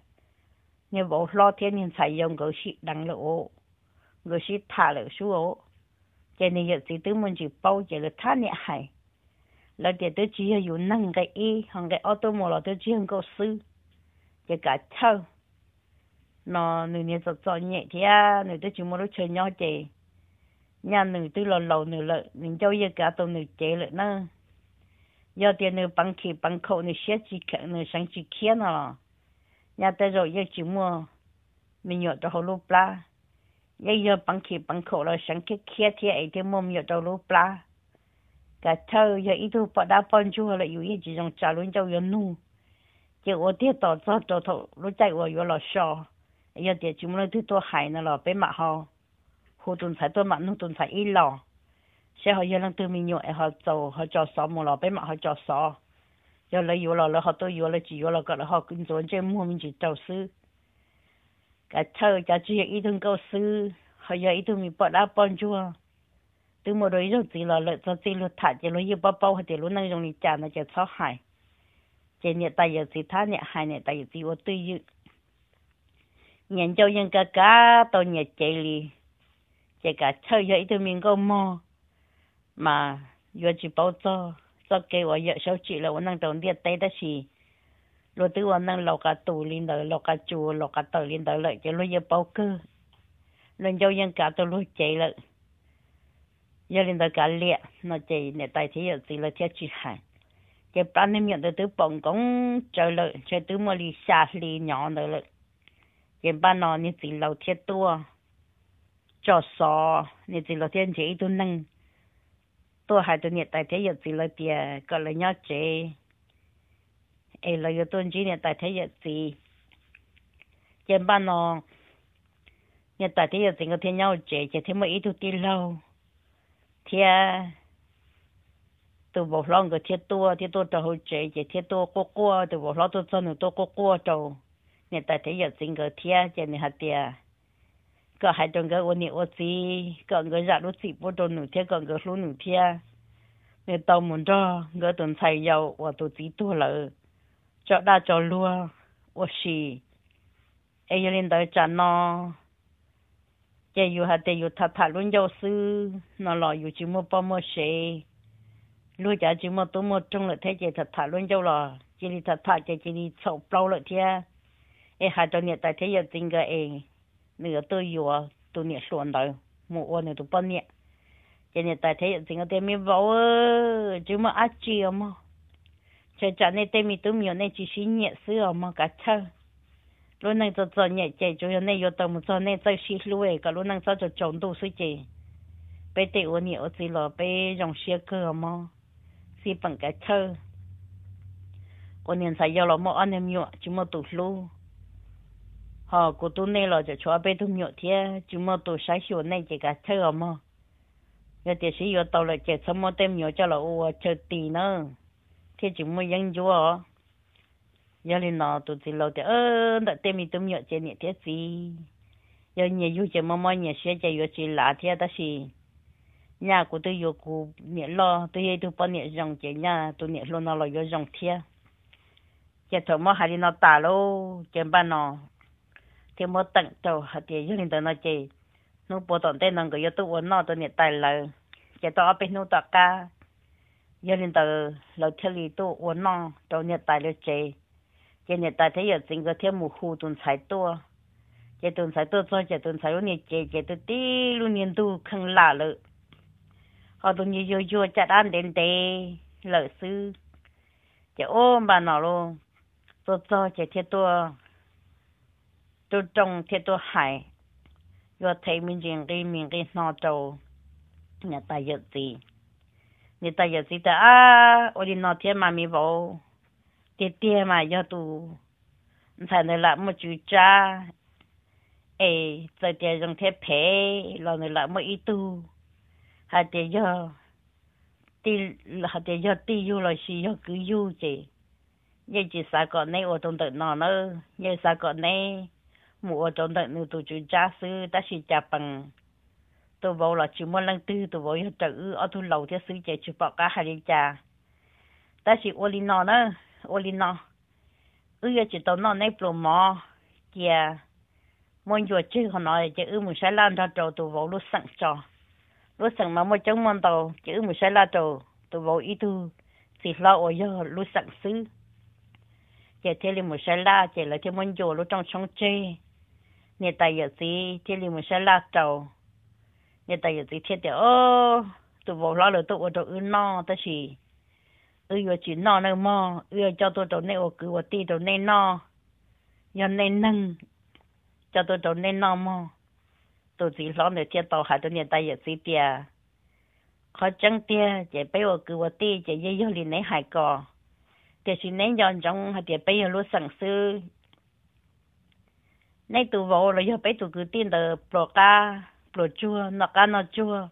niag vauv hlob thiab niag ntxhais yau nkawd sib deev lawm os, nkawd sib tham lawm sub os. Ces nws yawm txiv twb muaj ntsis paub ces lawv thab niam hais, lawv tias twb tsis yog yus neeg nqe ib, ho nqe ob tuaj mus los twb tsis yog nkauj xwb. Ces kav chawj no nws niag txom txom nyem thiab nws twb tsis muaj lub chaw nyob ces nyaj nws twb los laus nws lawm, nws ncauj yeej kav tau nws cev lawm na. Yog tias nws peev khim peev khaum, nws siab tsis, nws seev tsis khiab no los nyaj tej zaum yeej tsis muaj me nyuam rau hauv lub plab. Yeej yog peev khim peev khaum los seev khiab khiab thiab es thiaj muaj me nyuam rau lub plab. Kav chawj yog ib tug poj dab poj ntsuag lawm yus yeej tsis zoo tsa lub ncauj yuav nug, ces ua tiag tos txog rau thaum lub caij uas yuav los so. Yog tias tsis muaj leej twg tuaj hais no los peb mam ho hu tus ntxhais tuaj mam nug tus ntxhais ib los, saib ho yog leej twg me nyuam es ho txaus ho tso xov mus los peb mam ho tso xov. Yog lawv yuav los lawv ho tuaj yuav, lawv tsis yuav los kom lawv ho ntxuav ntsej muag me ntsis rau xwb. Kav chawj cas tsis yog ib tug nkauj xwb, ho yog ib tug me poj dab poj ntsuag. Twb muaj dua ib zaug txiv los lawm, txog txij luag tham ces luag yeej paub paub hais tias lub neej zoo li cas no ces txhob hais. Ces niam tais yawm txiv thab niam hais, niam tais yawm txiv ua twj ywm. Nyias ncauj yeej kav kav tau nyias cev li. Ces kav chawj yog ib tug me nkauj mog mas yuav tsis paub txog txoj kev uas yawm saub tsim lawv ua neej rau ntiaj teb, tab sis luag twb ua neej laus qas tus li ntawd, laus qas tsuas laus qas tawm li ntawd lawm ces luag yeej paub kawg. Luag ncauj yeej kav tau luag cev lawm. Yog li ntawd kav liam no ces niam tais thiab yawm txiv lawv thiaj tsis hais. Ces plab niag me nyuam ntawd twb pom nkoos tsawv lawm, ntshe twb muaj li xya hli nyob ntawd lawm. Ces npaj no niag txiv laus thiaj tuaj tso xov, niag txiv laus thiaj nrhiav ib tug neeg tuaj hais rau niam tais thiab yawm txiv lawv tias kom lawv nyob tsev es lawv yuav tuaj ntsib niam tais thiab yawm txiv. Ces npaj no niam tais thiab yawm txiv nkawd thiaj nyob hauv tsev, ces thiaj muaj ib tug tij laug thiab tus vauv hlob nkawd thiaj tuaj, thiaj tuaj rau hauv tsev, ces thiaj tuaj quaj quaj, tus vauv hlob tuaj txog nws tuaj quaj quaj rau niam tais thiab yawm txiv nkawd thiab, ces nws hais tias kom hais rau nkawd ua niam ua txiv kom nkawd zam lub txim pub rau nws thiab kom nkawd hlub nws thiab. Nws tau mus nrog nkawd tus ntxhais yau uas tus txiv tuag lawm tso dag tso luag ua si. Es yog li ntawd tsam no ces yus hais tias yus tham tham lub ncauj xwb no los yus tsis muaj poj muaj sev, luag cav tsis muaj tub muaj roog lawm thiab, ces tham tham lub ncauj los cia li tham tham ces cia li txhaum plaub lawm thiab. Es hais rau niam tais thiab yawm txiv nkawd es nws yuav tuaj yuav tus niam hluas ntawd mus ua nws tus poj niam. Ces niam tais thiab yawm txiv nkawd tias, Me vauv, tsis muaj dab tsi os mog, ntshe tsam nej tej me tub me nyuam nej tsis sib nyiam xwb os mog, kav chawj. Lub neej txom txom nyem ces tsuas yog nej yuav tau mus txog nej txawj sib hlub es kom lub neej txhob tsaus tsaus ntuj xwb ces peb tej ua niam ua txiv los peb zoo siab kawg os mog, xij peem kav chawj. Kuv niag ntxhais yau los muaj ob niag me nyuam tsis muaj tus hlub, ho kuv tub nej los tseem tshuav ob peb tug me nyuam thiab tsis muaj tus saib xyuas nej ces kav chawj os mog. Yog tias sib yuav tau lawm ces txhob muab tej me nyuam coj los ua chaw tis na, thiaj tsis muaj yeeb ncuab os. Yog li no tus txiv laus tias, Ntawm tej me tub me nyuam ces niam thiab txiv, yog nyias yug ces mob mob nyias siab ces yuav tsis lav thiab, tab sis nyaj kuv twb yuav kuv niam loj twb yog ib tug poj niam zoo ces nyaj tus niam hluas no los yuav zoo thiab. Ces thaum muab hais li no tas lauj ces npaj no thiaj muab teem rau hais tias, Yog li ntawd no ces hnub puas tom ntej no nkawd yuav tuaj ua noj rau niam tais lawv, ces tau ob peb hnub tom qab, yog li ntawd lawv thiaj li tuaj ua noj rau niam tais lawv tsev. Ces niam tais thiab yawm txiv nkawd thiaj mus hu tus ntxhais tuaj. Ces tus ntxhais tuaj txog ces tus ntxhais lub niag cev ces twb tib lub niag ntug kheej lam lawm, ho tus niag yuag yuag caj dab ntev ntev lawm xwb. Ces ub npaj no lauj, tuaj txog ces thiaj tuaj, tub rooj thiaj tuaj hais, yuav them me ntsis nqi mis nqi hno rau niam tais yawm txiv. Niam tais yawm txiv tias, Ab, ua li no thiab mas me vauv, tiag tiag mas yog tus ntxhais ntawd lam muaj tswv tsab, es txawm tias zoo thiab phem los nws lam muaj ib tug hais tias yog, hais tias yog tij yug los sis yog kwv yug ces yeej tsis xav kom neb ua rau ntawm no nawb, yeej xav kom neb mus ua rau ntawm nws tus tswv tsab xwb, tab sis cas pees tus vauv los tsis muaj leej twg, tus vauv yog raws wb ob tug laus thiab xwb ces tsis pom qab hais li cas. Tab sis ua li no na, ua li no, wb yuav tsis tau noj neb pluas mov, cia muab ncua tseg qhov no ces wb mus saib laj nrog rau tus vauv lub xeem tso. Lub xeem mas muaj coob muaj ntau ces wb mus saib laj rau tus vauv ib tug txiv hlob uas yog lub xeem xwb. Ces thiaj li mus saib laj ces lawv thiaj muab ncua lub rooj tshoob tseg. Niam tais yawm txiv thiaj li mus saib laj rau. Niam tais yawm txiv thiaj tias, Tus vauv hlob lawv tuaj ua rau wb noj tab sis wb yuav tsis noj nawb mog, wb yuav coj tuaj rau nej ua kwv ua tij rau nej noj, yog nej neeg, coj tuaj rau nej noj mog. Tus txiv hlob ntawd thiaj tau hais rau niam tais yawm txiv tias, Qhov tseeb tiag ces peb ua kwv ua tij ces yeej yog li neb hais ko, tiam sis neb nco ntsoov hais tias peb yog lub xeem xwb. Neb tus vauv los yog peb tus kwv tij ntawd pluas qab pluas tsuag, noj qab noj tsuag,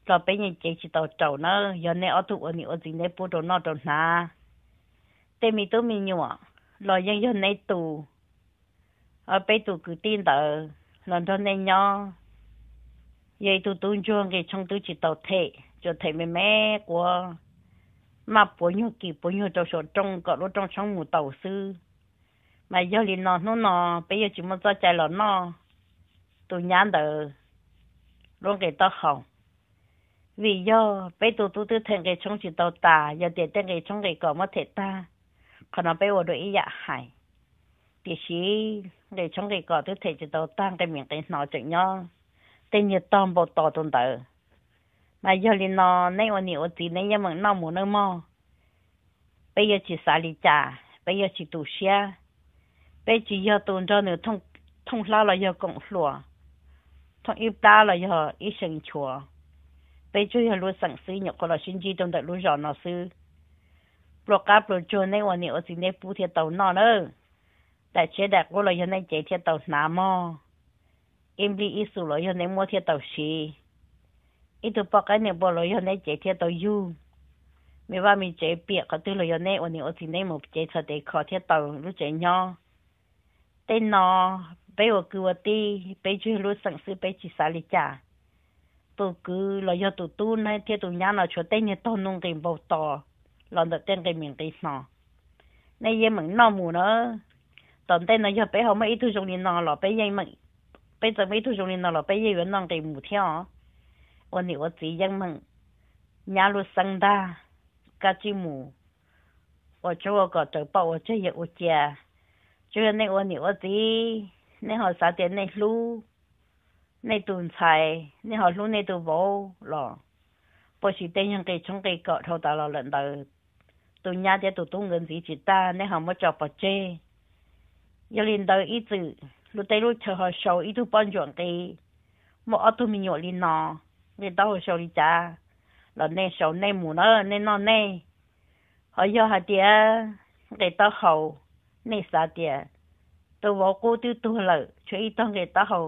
los peb yeej cev tsis tau raus nawb. Yog neb ob tug ua niam ua txiv neb pub rau noj rau hnav, tej me tub me nyuam los yeej yog neb tus. Peb tus kwv tij ntawd los nrog nej nyob, yog ib tug tub ntsuag nqi tshoob twb tsis tau them, tsuas them me me quav, maj puav nyuag kis puav nyuag rau saum rooj kom lub rooj tshoob mus taus xwb. Mas yog li no hnub no peb yuav tsis muaj txoj cai los noj tus nyab ntawd lub nqe taub hau, vim yog peb tus tub twb them nqe tshoob tsis tau tas, yog tias tej nqe tshoob nqe kos muab them tag, qhov no peb ua dua ib yam hais. Tiam sis nqe tshoob nqe kos twb them tsis tau tag, nqe mis nqe hno tseem nyob tej niag tog npau tos tus ntawd. Mas yog li no neb ua niam ua txiv neb yeej meem noj mus nawb mog. peb yuav tsis xav li cas, peb yuav tsis tu siab. Peb tsis yog tus nrog nws thooj hlab los yog koom hluas, thooj ib plab los yog ib seem nchuav. Peb tsuas yog lub xeem xwb, nyuam qhuav los sib ntsib rau ntawm lub zos no xwb. Pluas qab pluas tsuag neb ua niam ua txiv neb pub thiaj tau noj nawb. Daim tshiab daim qub los yog neb cev thiaj tau hnav mog. Ib nplij ib xus los yog neb muab thiaj tau siv. Ib tug poj qaib niam npua los yog neb cev thiaj tau yug. Me vaj me tsev piam qhov twg los yog neb ua niam ua txiv neb mus cev txhais tes kho thiaj tau lub tsev nyob. Tej no peb ua kwv ua tij, peb tsuas yog lub xeem xwb, peb tsis xav li cas. Tus kwv los yog tus tub thiab tus nyab no tshuav tej niag tog nuj nqis npau tos los ntawm tej nqi mis nqi hno. Nej yeej meem noj mus na. Tom ntej no yog peb ho muaj ib tug zoo li no los peb yeej meem, peb txawm muaj ib tug zoo li no los peb yeej yuav noj nqis mus thiab os. Ua niam ua txiv yeej meem nyab lub xeeb ntag, kab tsij mus ua tshoob ua kos raws poj ua tseg yawm ua cia. Tsuas yog nej ua niam ua txiv, nej ho xav tias nej hlub nej tus ntxhais, nej ho hlub nej tus vauv los, puas tsis tej yog nqi tshoob nqi kos dhau tas los lawm ntawd, tus nyab thiab tus tub nkawd ntxiv tsis tag nej ho muab tso pov tseg. Yog li ntawd ib txwm lub teb lub chaw ho sau ib tug poj ntsuam nqi, muaj ob tug me nyuam li no, nqi taub hau sau li cas los nej sau nej mus na, nej noj nej. Ho yog hais tias nqi taub hau, nej xav tias tus vauv qub twb tuag lawm tshuav ib tog nqi taub hau,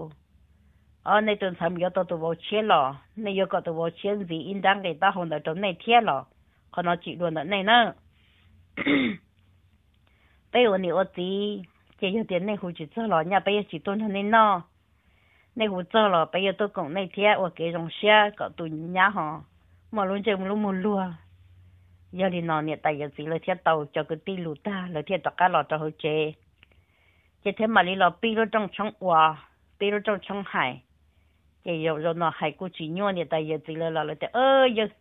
o nej tus ntxhais mus yuav tau tus vauv tshiab los nej yuav kom tus vauv tshiab ntxiv ib nrab nqi taub hau ntawd rau nej thiab los, qhov no tsis dua ntawm nej na. Peb ua niam ua txiv, ces yog tias nej hu tsis txog los nyaj peb yuav tsis tuaj nrog nej noj. Nej hu txog los peb yuav tuaj koom nej thiab ua kev zoo siab kom tus nyab ho muaj lub ntsej lub muag luag. Yog li no niam tais yawm txiv lawv thiaj tau cov kwv tij lus tag lawv thiaj rov qab los rau hauv tsev. Ces thiaj mam li los pib lub rooj tshoob ua, pib lub rooj tshoob hais. Ces zaum no hais kuj tsis nyuaj, niam tais yawm txiv lawv los lawv tias, Yawg,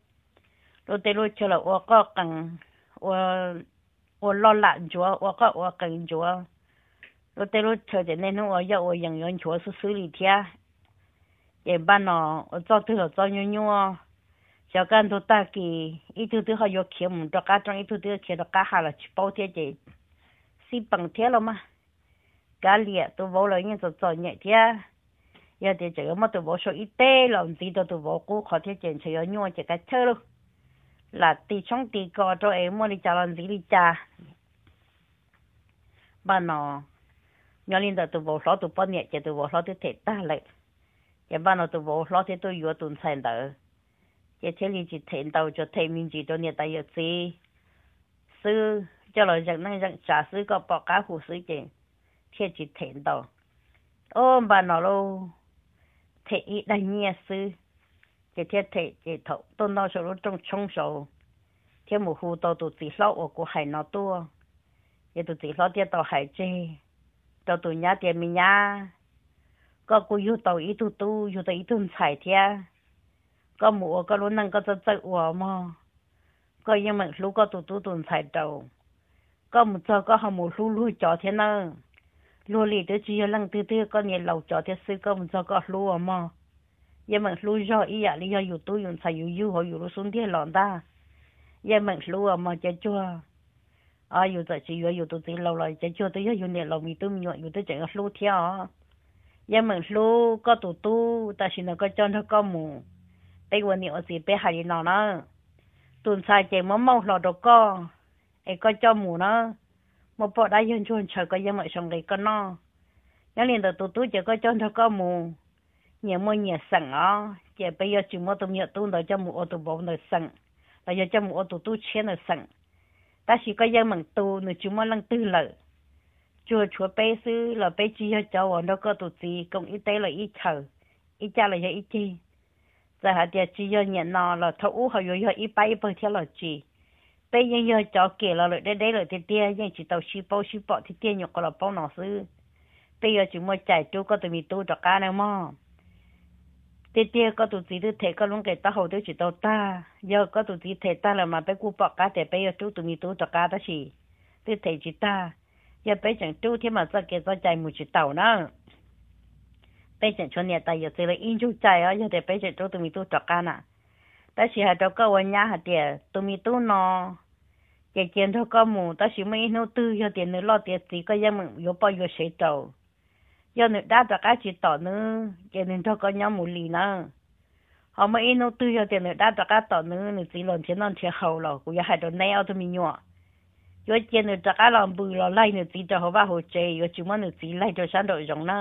lub teb lub chaw los ua qoj qees, ua loj lam ntsuav, ua qoj ua qees ntsuav. Lub teb lub chaw ces niaj hnub ua yoj ua yees yuav nchuav xwb xwb li thiab. Ces npaj no ua txoj twg los txoj nyuaj nyuaj. Xyov kaj ntug tag kis ib tug twb ho yuav khiav mus rov qab rooj, ib tug twb yuav khiav rov qab hav los tsis paub thiab ces xij peem thiab los mas. Kav liam, tus vauv los yeej txom txom nyem thiab. Yog tias tseem yuav muab tus vauv sau ib teg los ntxiv rau tus vauv qub qhov thiab ces ntshe yuav nyuaj ces kav chawj lauj, lam tis tshoob tis kos rau es muaj li cas los ntxiv li cas. Npaj no nyob li ntawm tus vauv hlob tus poj niam ces tus vauv hlob twb them tag lawm. Ces npaj no tus vauv hlob thiaj tuaj yuav tus ntxhais ntawd, ces thiaj li tsis them ntau, tsuas them me ntsis rau niam tais yawm txiv xwb, coj los zeem neej zeem tsav xwb, kom pom qab hu xwb ces thiaj tsis them ntau. Ob npaj no lauj, them ib daig nyiaj xwb, ces thiaj them ces thaum tuaj noj saum lub rooj tshoob saud, thiaj mus hu tau tus txiv hlob uas kuv hais no tuaj. Ces tus txiv hlob thiaj tau hais tseg rau tus nyab tias, Me nyab, koj kuj yug tau ib tug tub, yug tau ib tug ntxhais thiab. Koj mus ua koj lub neej koj txawj txawj ua mog. Koj yeej meem hlub koj tus tub tus ntxhais rau. Koj mus txog koj ho mus hlub luag cov thiab nawb. Luag li twb tsis yog leej twg, twb yog koj niam laus cov thiab xwb, koj mus txog koj hlub ua mog. Yeej meem hlub zog ib yam li yog yus tub yus ntxhais yus yug hauv yus lub xub ntiag los ntag. Yeej meem hlub ua mog, cav cuag yus txawm tsis yuav yus tus txiv laus los cav cuag twb yog yus niam laus me tub me nyuam, yus twb tseem yuav hlub thiab os. Yeej meem hlub koj tus tub, tam sim no koj coj nrog koj mus. Peb ua niam ua txiv peb hais li no na, tus ntxhais ces muab mauj hlo rau koj, es koj coj mus na, muaj poj dab yawg ntsuag ntshaw koj yeej meem sau nqi koj noj. Nyob li ntawd tus tub ces koj coj nrog koj mus, nyias muaj nyias xeem os, ces peb yuav tsis muab tus me nyuam tub ntawd coj mus ua tus vauv ntawd xeem, los yog coj mus ua tus tub tshiab ntawd xeem. Tab sis koj yeej meem tu, nws tsis muaj leej twg lawm, tsuas tshuav peb xwb los peb tsis yog cov uas nrog koj tus txiv koom ib teb los ib chaw, ib caj los yog ib ceg. Txawm hais tias tsis yog niam no los thaum ub ho yuav yog ib pab ib pawg thiab los tsis, peb yeej yog cov kem los lawm deb deb lawm tiag tiag, yeej tsis tau sib paub sib pom tiag tiag, nyuam qhuav los paub no xwb. Peb yuav tsis muaj cai rub koj tus me tub rov qab na mog. Tiag tiag koj tus txiv twb them koj lub nqe taub hau twb tsis tau tag, yog koj tus txiv them tag lawm mas peb kuj pom qab tias peb yuav rub tus me tub rov qab, tab sis twb them tsis tag. Yog peb tseem rub thiab mas txoj kev txoj cai mus tsis taus na. Peb tseem tshuav niam tais yawm txiv lawv ib ntsug cai os, yog tias peb tseem rub tus me tub rov qab na. Tab sis hais rau koj ua nyab hais tias tus me tub no ces cia nrog koj mus, tab sis muaj ib hnub twg yog tias nws loj tiav txiv koj yeej meem yuav poj yuav sev rau. Yog nws dab rov qab tsis tom nws ces nws nrog koj nyob mus li na. Ho muaj ib hnub twg yog tias nws dab rov qab tom nws, nws txiv los nrhiav noj nrhiav haus los kuv yuav hais rau neb ob tug me nyuam, yuav cia nws rov qab los npws los laig nws txiv rau hauv vaj hauv tsev, yuav tsis muab nws txiv laig rau sab nraum zoov na.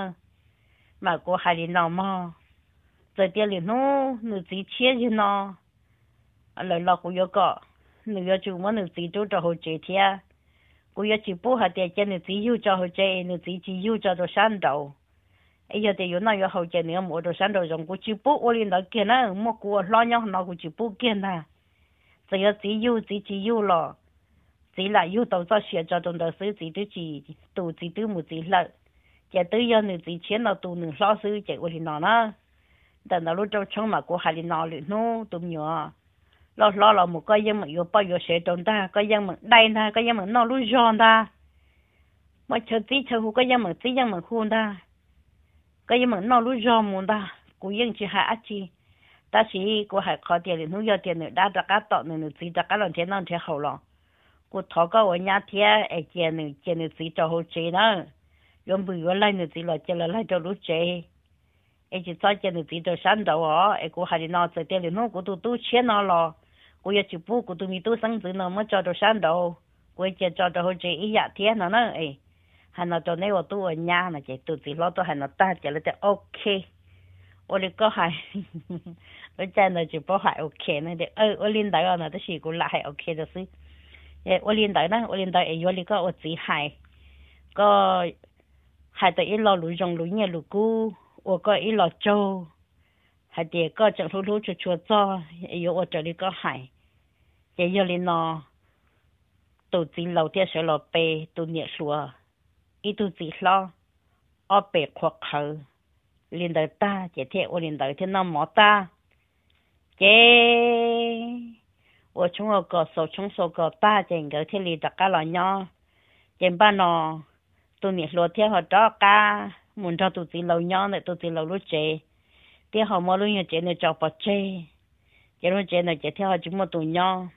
Mas kuv hais li no mog, txawm tias lwm hnub nws txiv tshiab zig no lawm los kuv yuav kom nws yuav tsum muab nws txiv rub rau hauv tsev thiab. Kuv yuav tsis pub hais tias cia nws txiv yug tso hauv tsev es nws txiv tsis yug tso rau sab nraud, es yog tias yuav noj yuav haus ces nws yuav mus ua rau sab nraum zoov. Kuv tsis pub ua li ntawd kiag na, muaj kuv ua hlob nyob no kuv tsis pub kiag ntag. Txawm yuav txiv yug txiv tsis yug los txiv lam yug tau txoj sia tso rau ntawd xwb, txiv twb tsis tus, txiv twb mus txiv hlawm, ces twb yog nws txiv tshiab no tu nws hlob xwb. Ces ua li no na, ntawm ntawd lub rooj tshoob mas kuv hais li no, lwm hnub tus me nyuam loj hlob los mus koj yeej meem yuav poj yuav sev rau ntag, koj yeej meem dai ntag, koj yeej meem noj lub zog ntag. Muaj chaw txib chaw hu koj yeej meem txib yeej meem hu ntag, koj yeej meem noj lub zog mus ntag, kuv yeej tsis hais dab tsi. Tab sis kuv hais qhov tias lwm hnub yog tias nws dab rov qab tom nws, nws txiv rov qab los nrhiav noj nrhiav haus los, kuv thov koj ua nyab thiab es cia nws, cia nws txiv rau hauv tsev na. Yuav npws yuav laig nws txiv los cia los laig rau lub tsev, es tsis txhob cia nws txiv rau sab nraud os. Es kuv hais li no, txawm tias lwm hnub kuv tus tub tshiab no los kuv yuav tsis pub kuv tus me tub xeeb ntxwv no muab tso rau sab nraud, kuv cia tso rau hauv tsev ib yam thiab no na. Hais no rau neb ua tub ua nyab no ces tus txiv hlob tuaj hais no tag ces lawv tias ok, ua li koj hais. Lub caij ntawd tsis paub hais ok no, ua li ntawd no tab sis kuv lam hais ok rau xwb. Ua li ntawd na, ua li ntawd es yuav li koj ua txiv hais, koj hais tau ib lo lus zoo lus nyiaj lus kub ua koj ib lo tsaug hais tias koj tseem hlub hlub tshua tshua txog es yuav ua raws li koj hais. Ces yog li no, tus txiv laus thiaj sawv los pe tus niam hluas ib tug txiv hlob ob pes qhuav qhawv li ntawd tag ces thiaj ua li ntawd thiaj noj mov tag. Ces ua tshoob ua kos xaus tshoob xaus kos tag ces nkawd thiaj li rov qab los nyob. Ces npaj no tus niam hluas thiaj ho rov qab mus nrog tus txiv laus nyob ntawm tus txiv laus lub tsev, thiab ho muab lub nyuag tsev nws tso pov tseg. Ces lub tsev ntawd ces thiaj ho tsis muaj tus nyob.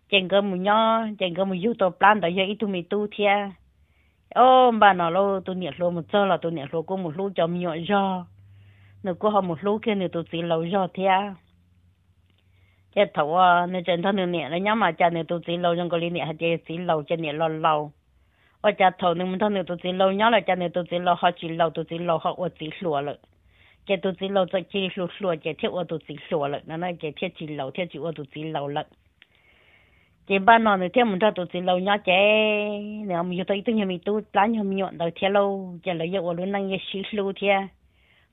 Ces nkawd mus nyob ces nkawd mus yug tau plab ntawd yog ib tug me tub thiab. Ob npaj no lauj, tus niam hluas mus txog los tus niam hluas kuj mus hlub cov me nyuam zog, nws kuj ho mus hlub kiag nws tus txiv laus zog thiab. Ces thaum uas nws tseem nrog nws niam lawv nyob mas cas nws tus txiv laus zoo nkaus li niam hais tias txiv laus ces niam los laus. Ua cas thaum nws mus nrog nws tus txiv laus nyob los cas nws tus txiv laus ho tsis laus, tus txiv laus ho ua txiv hluas lawm. Ces tus txiv laus txawm cia li hluas hluas ces thiaj ua tus txiv hluas lawm no ces thiaj tsis laus thiaj tsis ua tus txiv laus lawm. Ces npaj no nws thiaj mus nrog tus txiv laus nyob ces nws mus yug tau ib tug nyuag me tub plab nyuag me nyuam ntawd thiab lauj. Ces lawv yeej ua lub neej yeej sib hlub thiab,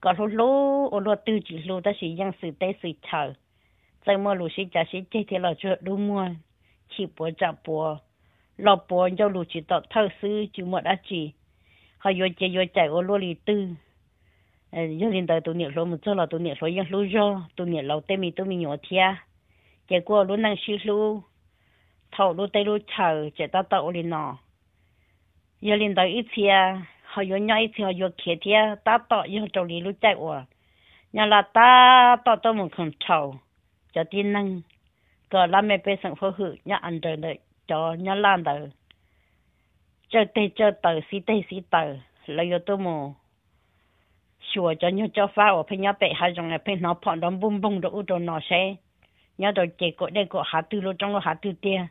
kom hlub hlub ua luaj twg tsis hlub tab sis yeej xwm teb xwm chaw, txawj muaj lus sib cav sib ceg thiab los tsuag dub muag, chim puav tsam puav, los puav ncauj lus tsis tom thawj xwb tsis muaj dab tsi. Ho yuav cia yuav cais ua luaj li twg. Yog li ntawd tus niam hluas mus txog los tus niam hluas yeej hlub zog tus niam laus tej me tub me nyuam thiab. Ces kuj ua lub neej sib hlub thaum lub teb lub chaw tseem tab tom ua li no. Yog li ntawd ib txhia ho yuav nyob ib txhia ho yuav khiav thiab, tab tom yog rau li lub caij uas Nyab Laj tab tom tuaj mus control cov tib neeg, kom lab mej pej xeem fab hwm nyob a nraws ntawm cov Nyab Laj ntawd tsawj teg tsawj taw xib teg xib taw, lawv yuav tuaj mus xyuas cov nyuag cob fab uas pheej nyob pem hav zoov pheej hnov phom nrov npuj npoog rau ub rau no seb nyob rau ces kaum dej kaum hav twg lub roob lub hav twg tiag,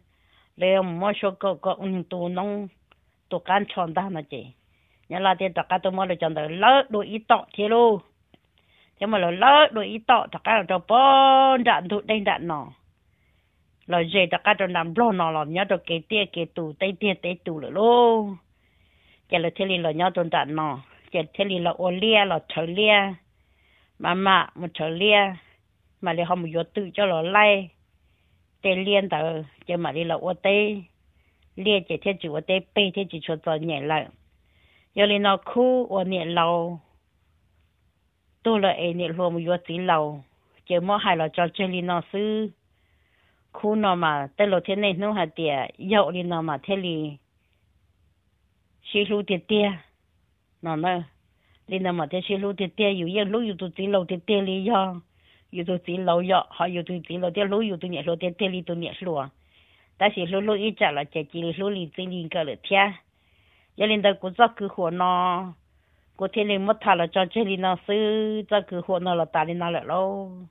lawv yuav mus muab suab kaum kom ua tus noob tus qab nrho ntag no ces Nyab Laj thiaj rov qab tuaj muab lawv cov ntawd lawb dua ib tom thiab lauj. Thiab muab lawv lawb dua ib tom rov qab los rau pog nram ntug dej nram no, los ze rov qab rau nram Nplog no los nyob rau kev tiaj kev tus teb tiaj teb tus lawm lauj. Ces lawv thiaj li los nyob rau nram no, ces thiaj li los ua liaj los rhawv liaj, mam mam mus rhawv liaj, mam li ho mus yuav twm coj los laij tej liaj ntawd ces mam li los ua teb liaj ces thiaj tsis ua teb peg thiab tsis tshua txom nyem lawm. Yog li no khub uas niam laus tuag lawm es niam hluas mus yuav txiv laus, ces muab hais los tso tseg li no xwb. Khub no mas tej laus thiaj niaj hnub hais tias yog ua li no mas thiaj li sib hlub tiag tiag no na. Li no mas thiaj sib hlub tiag tiag, yus yeej hlub yus tus txiv laus tiag tiag li, yog yus tus txiv laus yom, ho yus tus txiv laus thiaj hlub yus tus niam hluas tiag tiag li tus niam hluas. tab sis hlub hlub ib tsam los ces cia li hlub li txij li nkawm lawm thiab. Yog li ntawd kuv txoj kwv huam no kuv thiaj li muab tham los tso tseg li no xwb, txoj kwv huam no los tas li no lawm lauj.